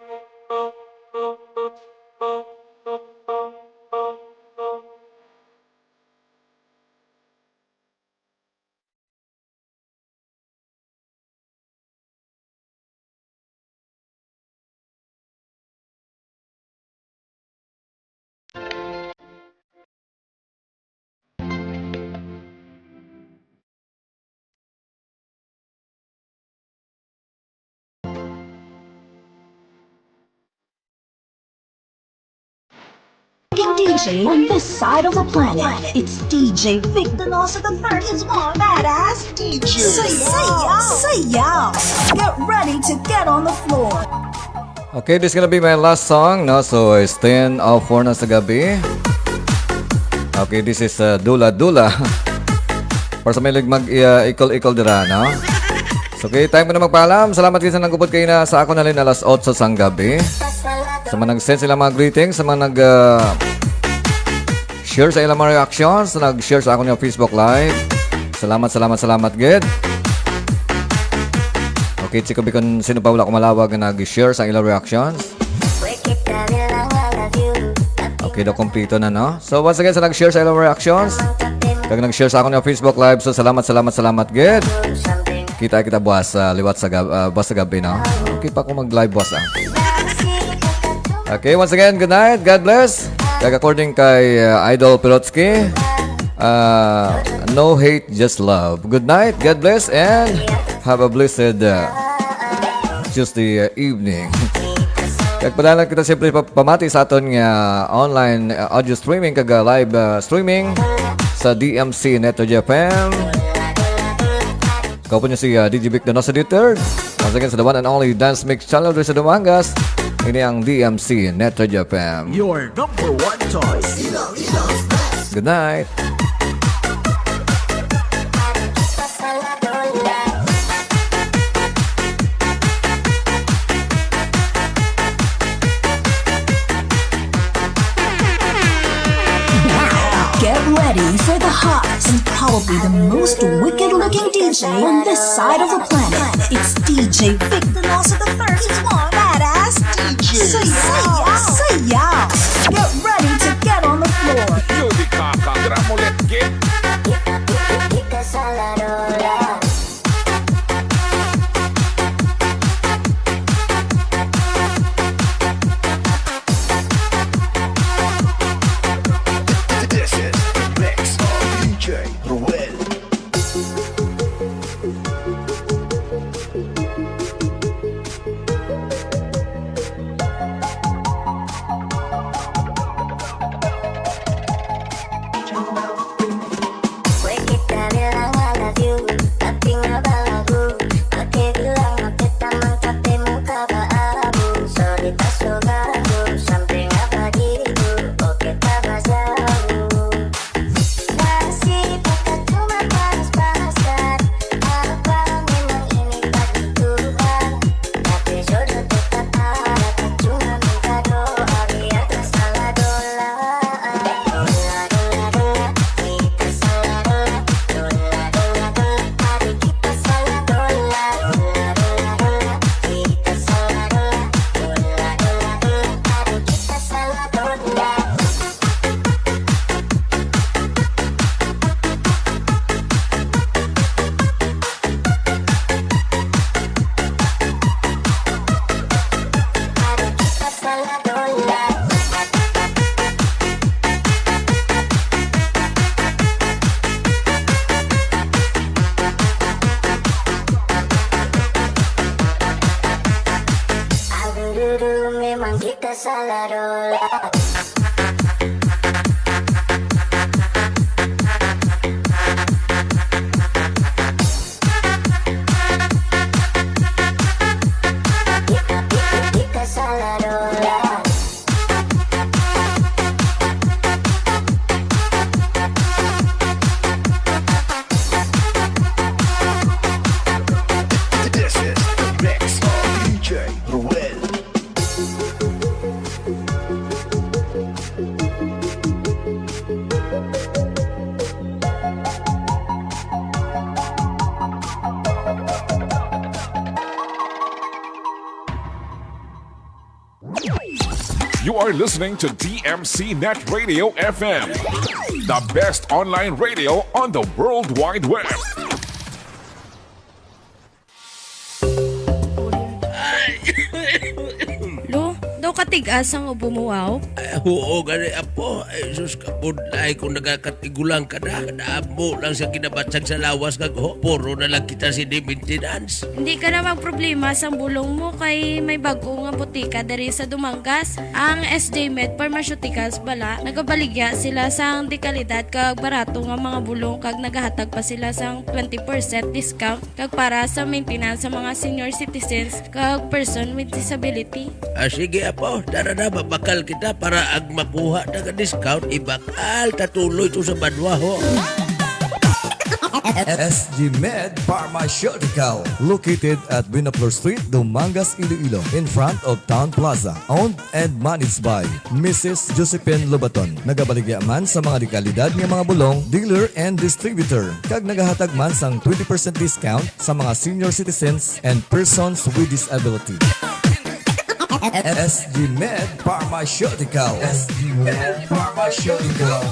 D J on this side of the planet. It's D J Vic Donoso the third is one badass D J. Say yeah, say yeah. Get ready to get on the floor. Okay, this is gonna be my last song, no? So, it's ten oh four na sa gabi. Okay, this is, uh, Dula Dula. Para sa mahilig mag, uh, ikol-ikol dira, no? So, okay, time ko na magpaalam. Salamat gid sa nagupod kayo na sa akon halin alas otso sang gabi. Sa mga nag-send sila mga greetings, sa mga nag, uh, share sa ilang mga reactions, nag-share sa akon nga Facebook Live. Salamat, salamat, salamat gid. Okay, check ko kung sino pa wala ko malawag nga nag-share sa ilang reactions. Okay, daw kompleto na, no? So, once again, sa nag-share sa ilang reactions, kag nag-share sa akon nga Facebook Live, so salamat, salamat, salamat gid. Kita kita buwas, ah, liwat sa gab-, ah, buwas sa gabi, no? Okay pa ako mag-live buwas, ah. Okay, once again, good night. God bless. Kag according kay, uh, Idol Pirotsky, uh, no hate, just love. Good night, God bless, and have a blessed, uh, Tuesday, uh, evening. Kag padala kita siyempre pa-, pamati sa aton nga online, uh, audio streaming kag, uh, live, uh, streaming sa D M C Net F M. Kaupo niyo si, uh, D J Vic Donoso the third. Once again, sa the one and only Dance Mix Channel diri sa Dumangas. Ini ang D M C Net F M. Your number one choice. Good night. Get ready for the hottest and probably the most wicked looking D J on this side of the planet. It's D J Vic Donoso the third. He's one badass D J. Say yeah, say yeah. Get ready to get on the floor. Yo, di kaka, gramo, let's get. This is the mix of D J Ruel. Memang kita salah dola. Kita salah dola. This is the mix of D J Ruel. You are listening to D M C Net Radio F M, the best online radio on the World Wide Web. Lo, daw katigas ang ubo mo, wow. Ay, oo, gani, apo. Ay, sus, kabudlay kung nagakatigulang ka na. Kadamo lang sa kinabatsag sa lawas kag ho. Puro na lang kita sini maintenance. Hindi ka na magproblema sang bulong mo kay may bag-o nga botika diri sa Dumangas. Ang S J Med Pharmaceuticals bala, nagabaligya sila sang dekalidad kag barato nga mga bulong kag nagahatag pa sila sang twenty percent discount kag para sa maintenance sa mga senior citizens kag person with disability. Ah, sige, apo. Tara na, mabakal kita para ag makuha ta ka discount, ibakal ta tuloy to sa banwa, ho. S G Med Pharmaceutical, located at Buenaflor Street, Dumangas, Iloilo, in front of Town Plaza. Owned and managed by Missus Josephine Lobaton. Nagabaligya man sa mga dekalidad nga mga bulong, dealer and distributor, kag nagahatag man sang twenty percent discount sa mga senior citizens and persons with disability. S G Med Pharmaceutical. S G Med Pharmaceutical.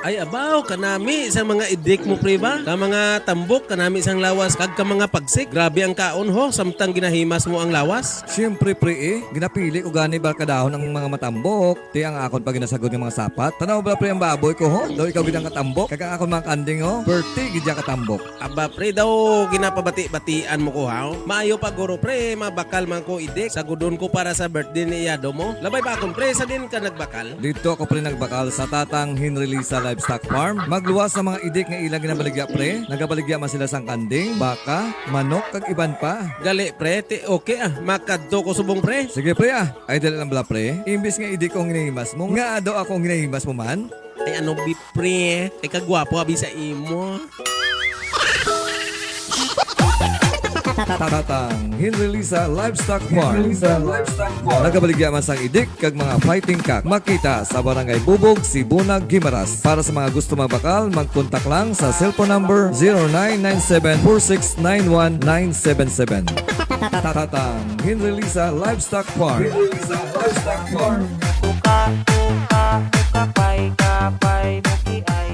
Ay abaw, kanami sang mga idik mo, pre, ba? Ka mga tambok, kanami sang lawas, kag ka mga pagsik. Grabe ang kaon, ho, samtang ginahimas mo ang lawas. Siyempre, pre, eh. Ginapili ko gani ba kadahon ang mga matambok. Ti ang akon pa ginasagod nga mga sapat. Tanaw ba, pre, ang baboy ko, ho? Daw ikaw gid ang katambok. Kag ang akon mga kanding, ho? Perti gid ya katambok. Aba, pre, daw ginapabati-batian mo ko, ha? Maayo pa, guro, pre, mabakal man ko idik. Sagudon ko para sa birthday ni iyado mo. Labay ba akon, pre, sa din ka nagbakal? Dito ako, pre, nagbakal sa Tatang Henry Lisa Livestock Farm. Magluwas sa mga idik nga ilang ginabaligya, pre. Nagabaligya man sila sang kanding, baka, manok, kag iban pa. Gali, pre, ti okay, ah. Makadto ko subong, pre. Sige, pre, ah. Ay, dali lang bala, pre. Imbis nga idik ko ang ginahimas mo, nga daw ako ang ginahimas mo man? Ay, ano, bi, pre? Ay, kagwapo, abi, sa imo. Tatang Henry Lisa Livestock Farm. Nagabaligya man sang idik kag mga fighting cock. Makita sa Barangay Bubog, Sibuna, Guimaras. Para sa mga gusto magbakal, magkontak lang sa cellphone number zero nine nine seven four six nine one nine seven seven. Tatang Henry Lisa Livestock Farm. Tuka, tuka, tukapay, kapay, mukiay, kiay.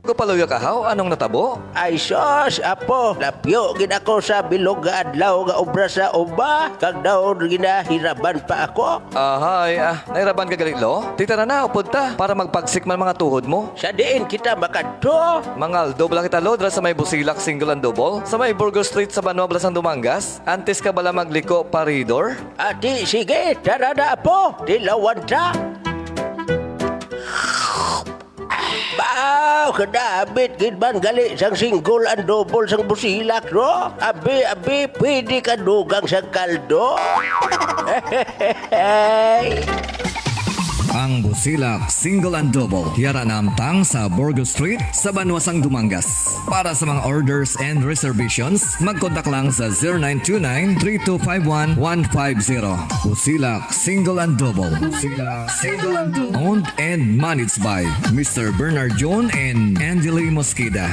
Go paluyo ka, haw? Anong natabo? Ay, sus, apo, lapyo gid ako sa bilog nga adlaw nga obra sa uma, kag daw ginahiraban pa ako. Ahay, ah, nahiraban ka gali, Lo? Tita na na, upod ta, para magpagsik man mga tuhod mo. Sa diin kita makadto? Mangaldo bala kita, Lo, dira sa may Busilak, single and double, sa may Burgos Street, sa Banwa, Blasang Dumangas. Antes ka bala magliko, paridor? Ati, sige, tara na, apo, tilawan ta. Baw, kadabit gid man gali sang single and double sang Busilak, no? Abi, abi, pwede ka dugang sang kaldo. Ang Busilak Single and Double, yara namtang sa Burgos Street, sa Banwa sang Dumangas. Para sa mga orders and reservations, magkontak lang sa zero nine two nine, three two five one, one five zero. Busilak Single and Double. Busilak Single and Double. Owned and managed by Mister Bernard John and Angeli Mosqueda.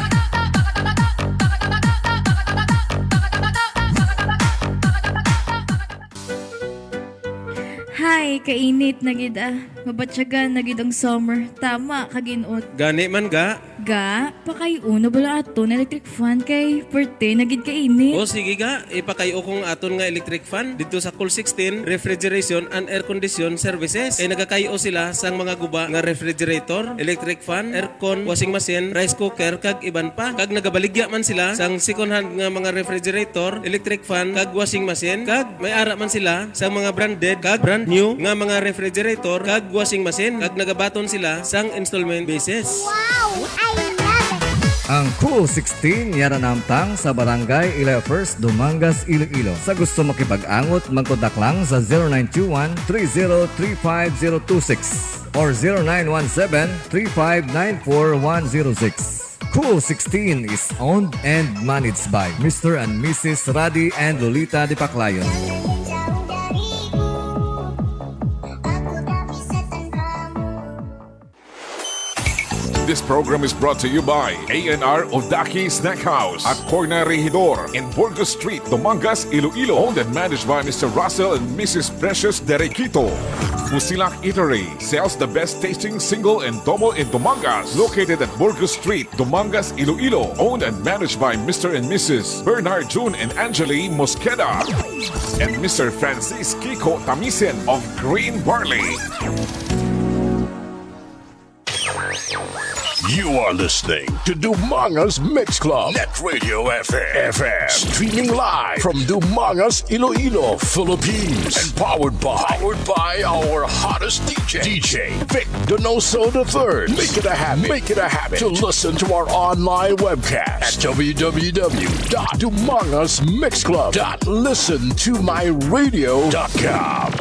Hay, kainit na gid ah. Mabatyagan na gid ang summer. Tama, kaginot. Gani man ga. Ga, pakay-o na bala aton electric fan kay perte na gid kainit. O sige ga, ipakay-o kong aton nga electric fan didto sa Cool sixteen Refrigeration and Air Condition Services. Kay nagakay-o sila sang mga guba nga refrigerator, electric fan, aircon, washing machine, rice cooker, kag iban pa. Kag nagabaligya man sila sang second hand nga mga refrigerator, electric fan, kag washing machine, kag may ara man sila sa mga branded kag brand new nga mga refrigerator kag washing machine, kag nagabaton sila sang installment basis. Wow! I love it! Ang Cool sixteen yara namtang sa Barangay Ilaya First, Dumangas, Iloilo. Sa gusto makipag-angot, magkontak lang sa zero nine two one, three zero three five zero two six or zero nine one seven, three five nine four one zero six. Cool sixteen is owned and managed by Mister and Missus Radi and Lolita Dipaclayon. This program is brought to you by A N R Odaki Snack House at Corner Regidor in Burgos Street, Dumangas, Iloilo. Owned and managed by Mister Russell and Missus Precious Derequito. Busilak Eatery sells the best tasting single and domo in Dumangas. Located at Burgos Street, Dumangas, Iloilo. Owned and managed by Mister and Missus Bernard June and Angeli Mosqueda and Mister Francis Kiko Tamisen of Green Barley. You are listening to Dumangas Mix Club, Net Radio F M, F M, streaming live from Dumangas, Iloilo, Philippines, and powered by, powered by our hottest D J, D J Vic Donoso the third. Make it a habit, make it a habit to listen to our online webcast at W W W dot dumangas mix club dot listen to my radio dot com.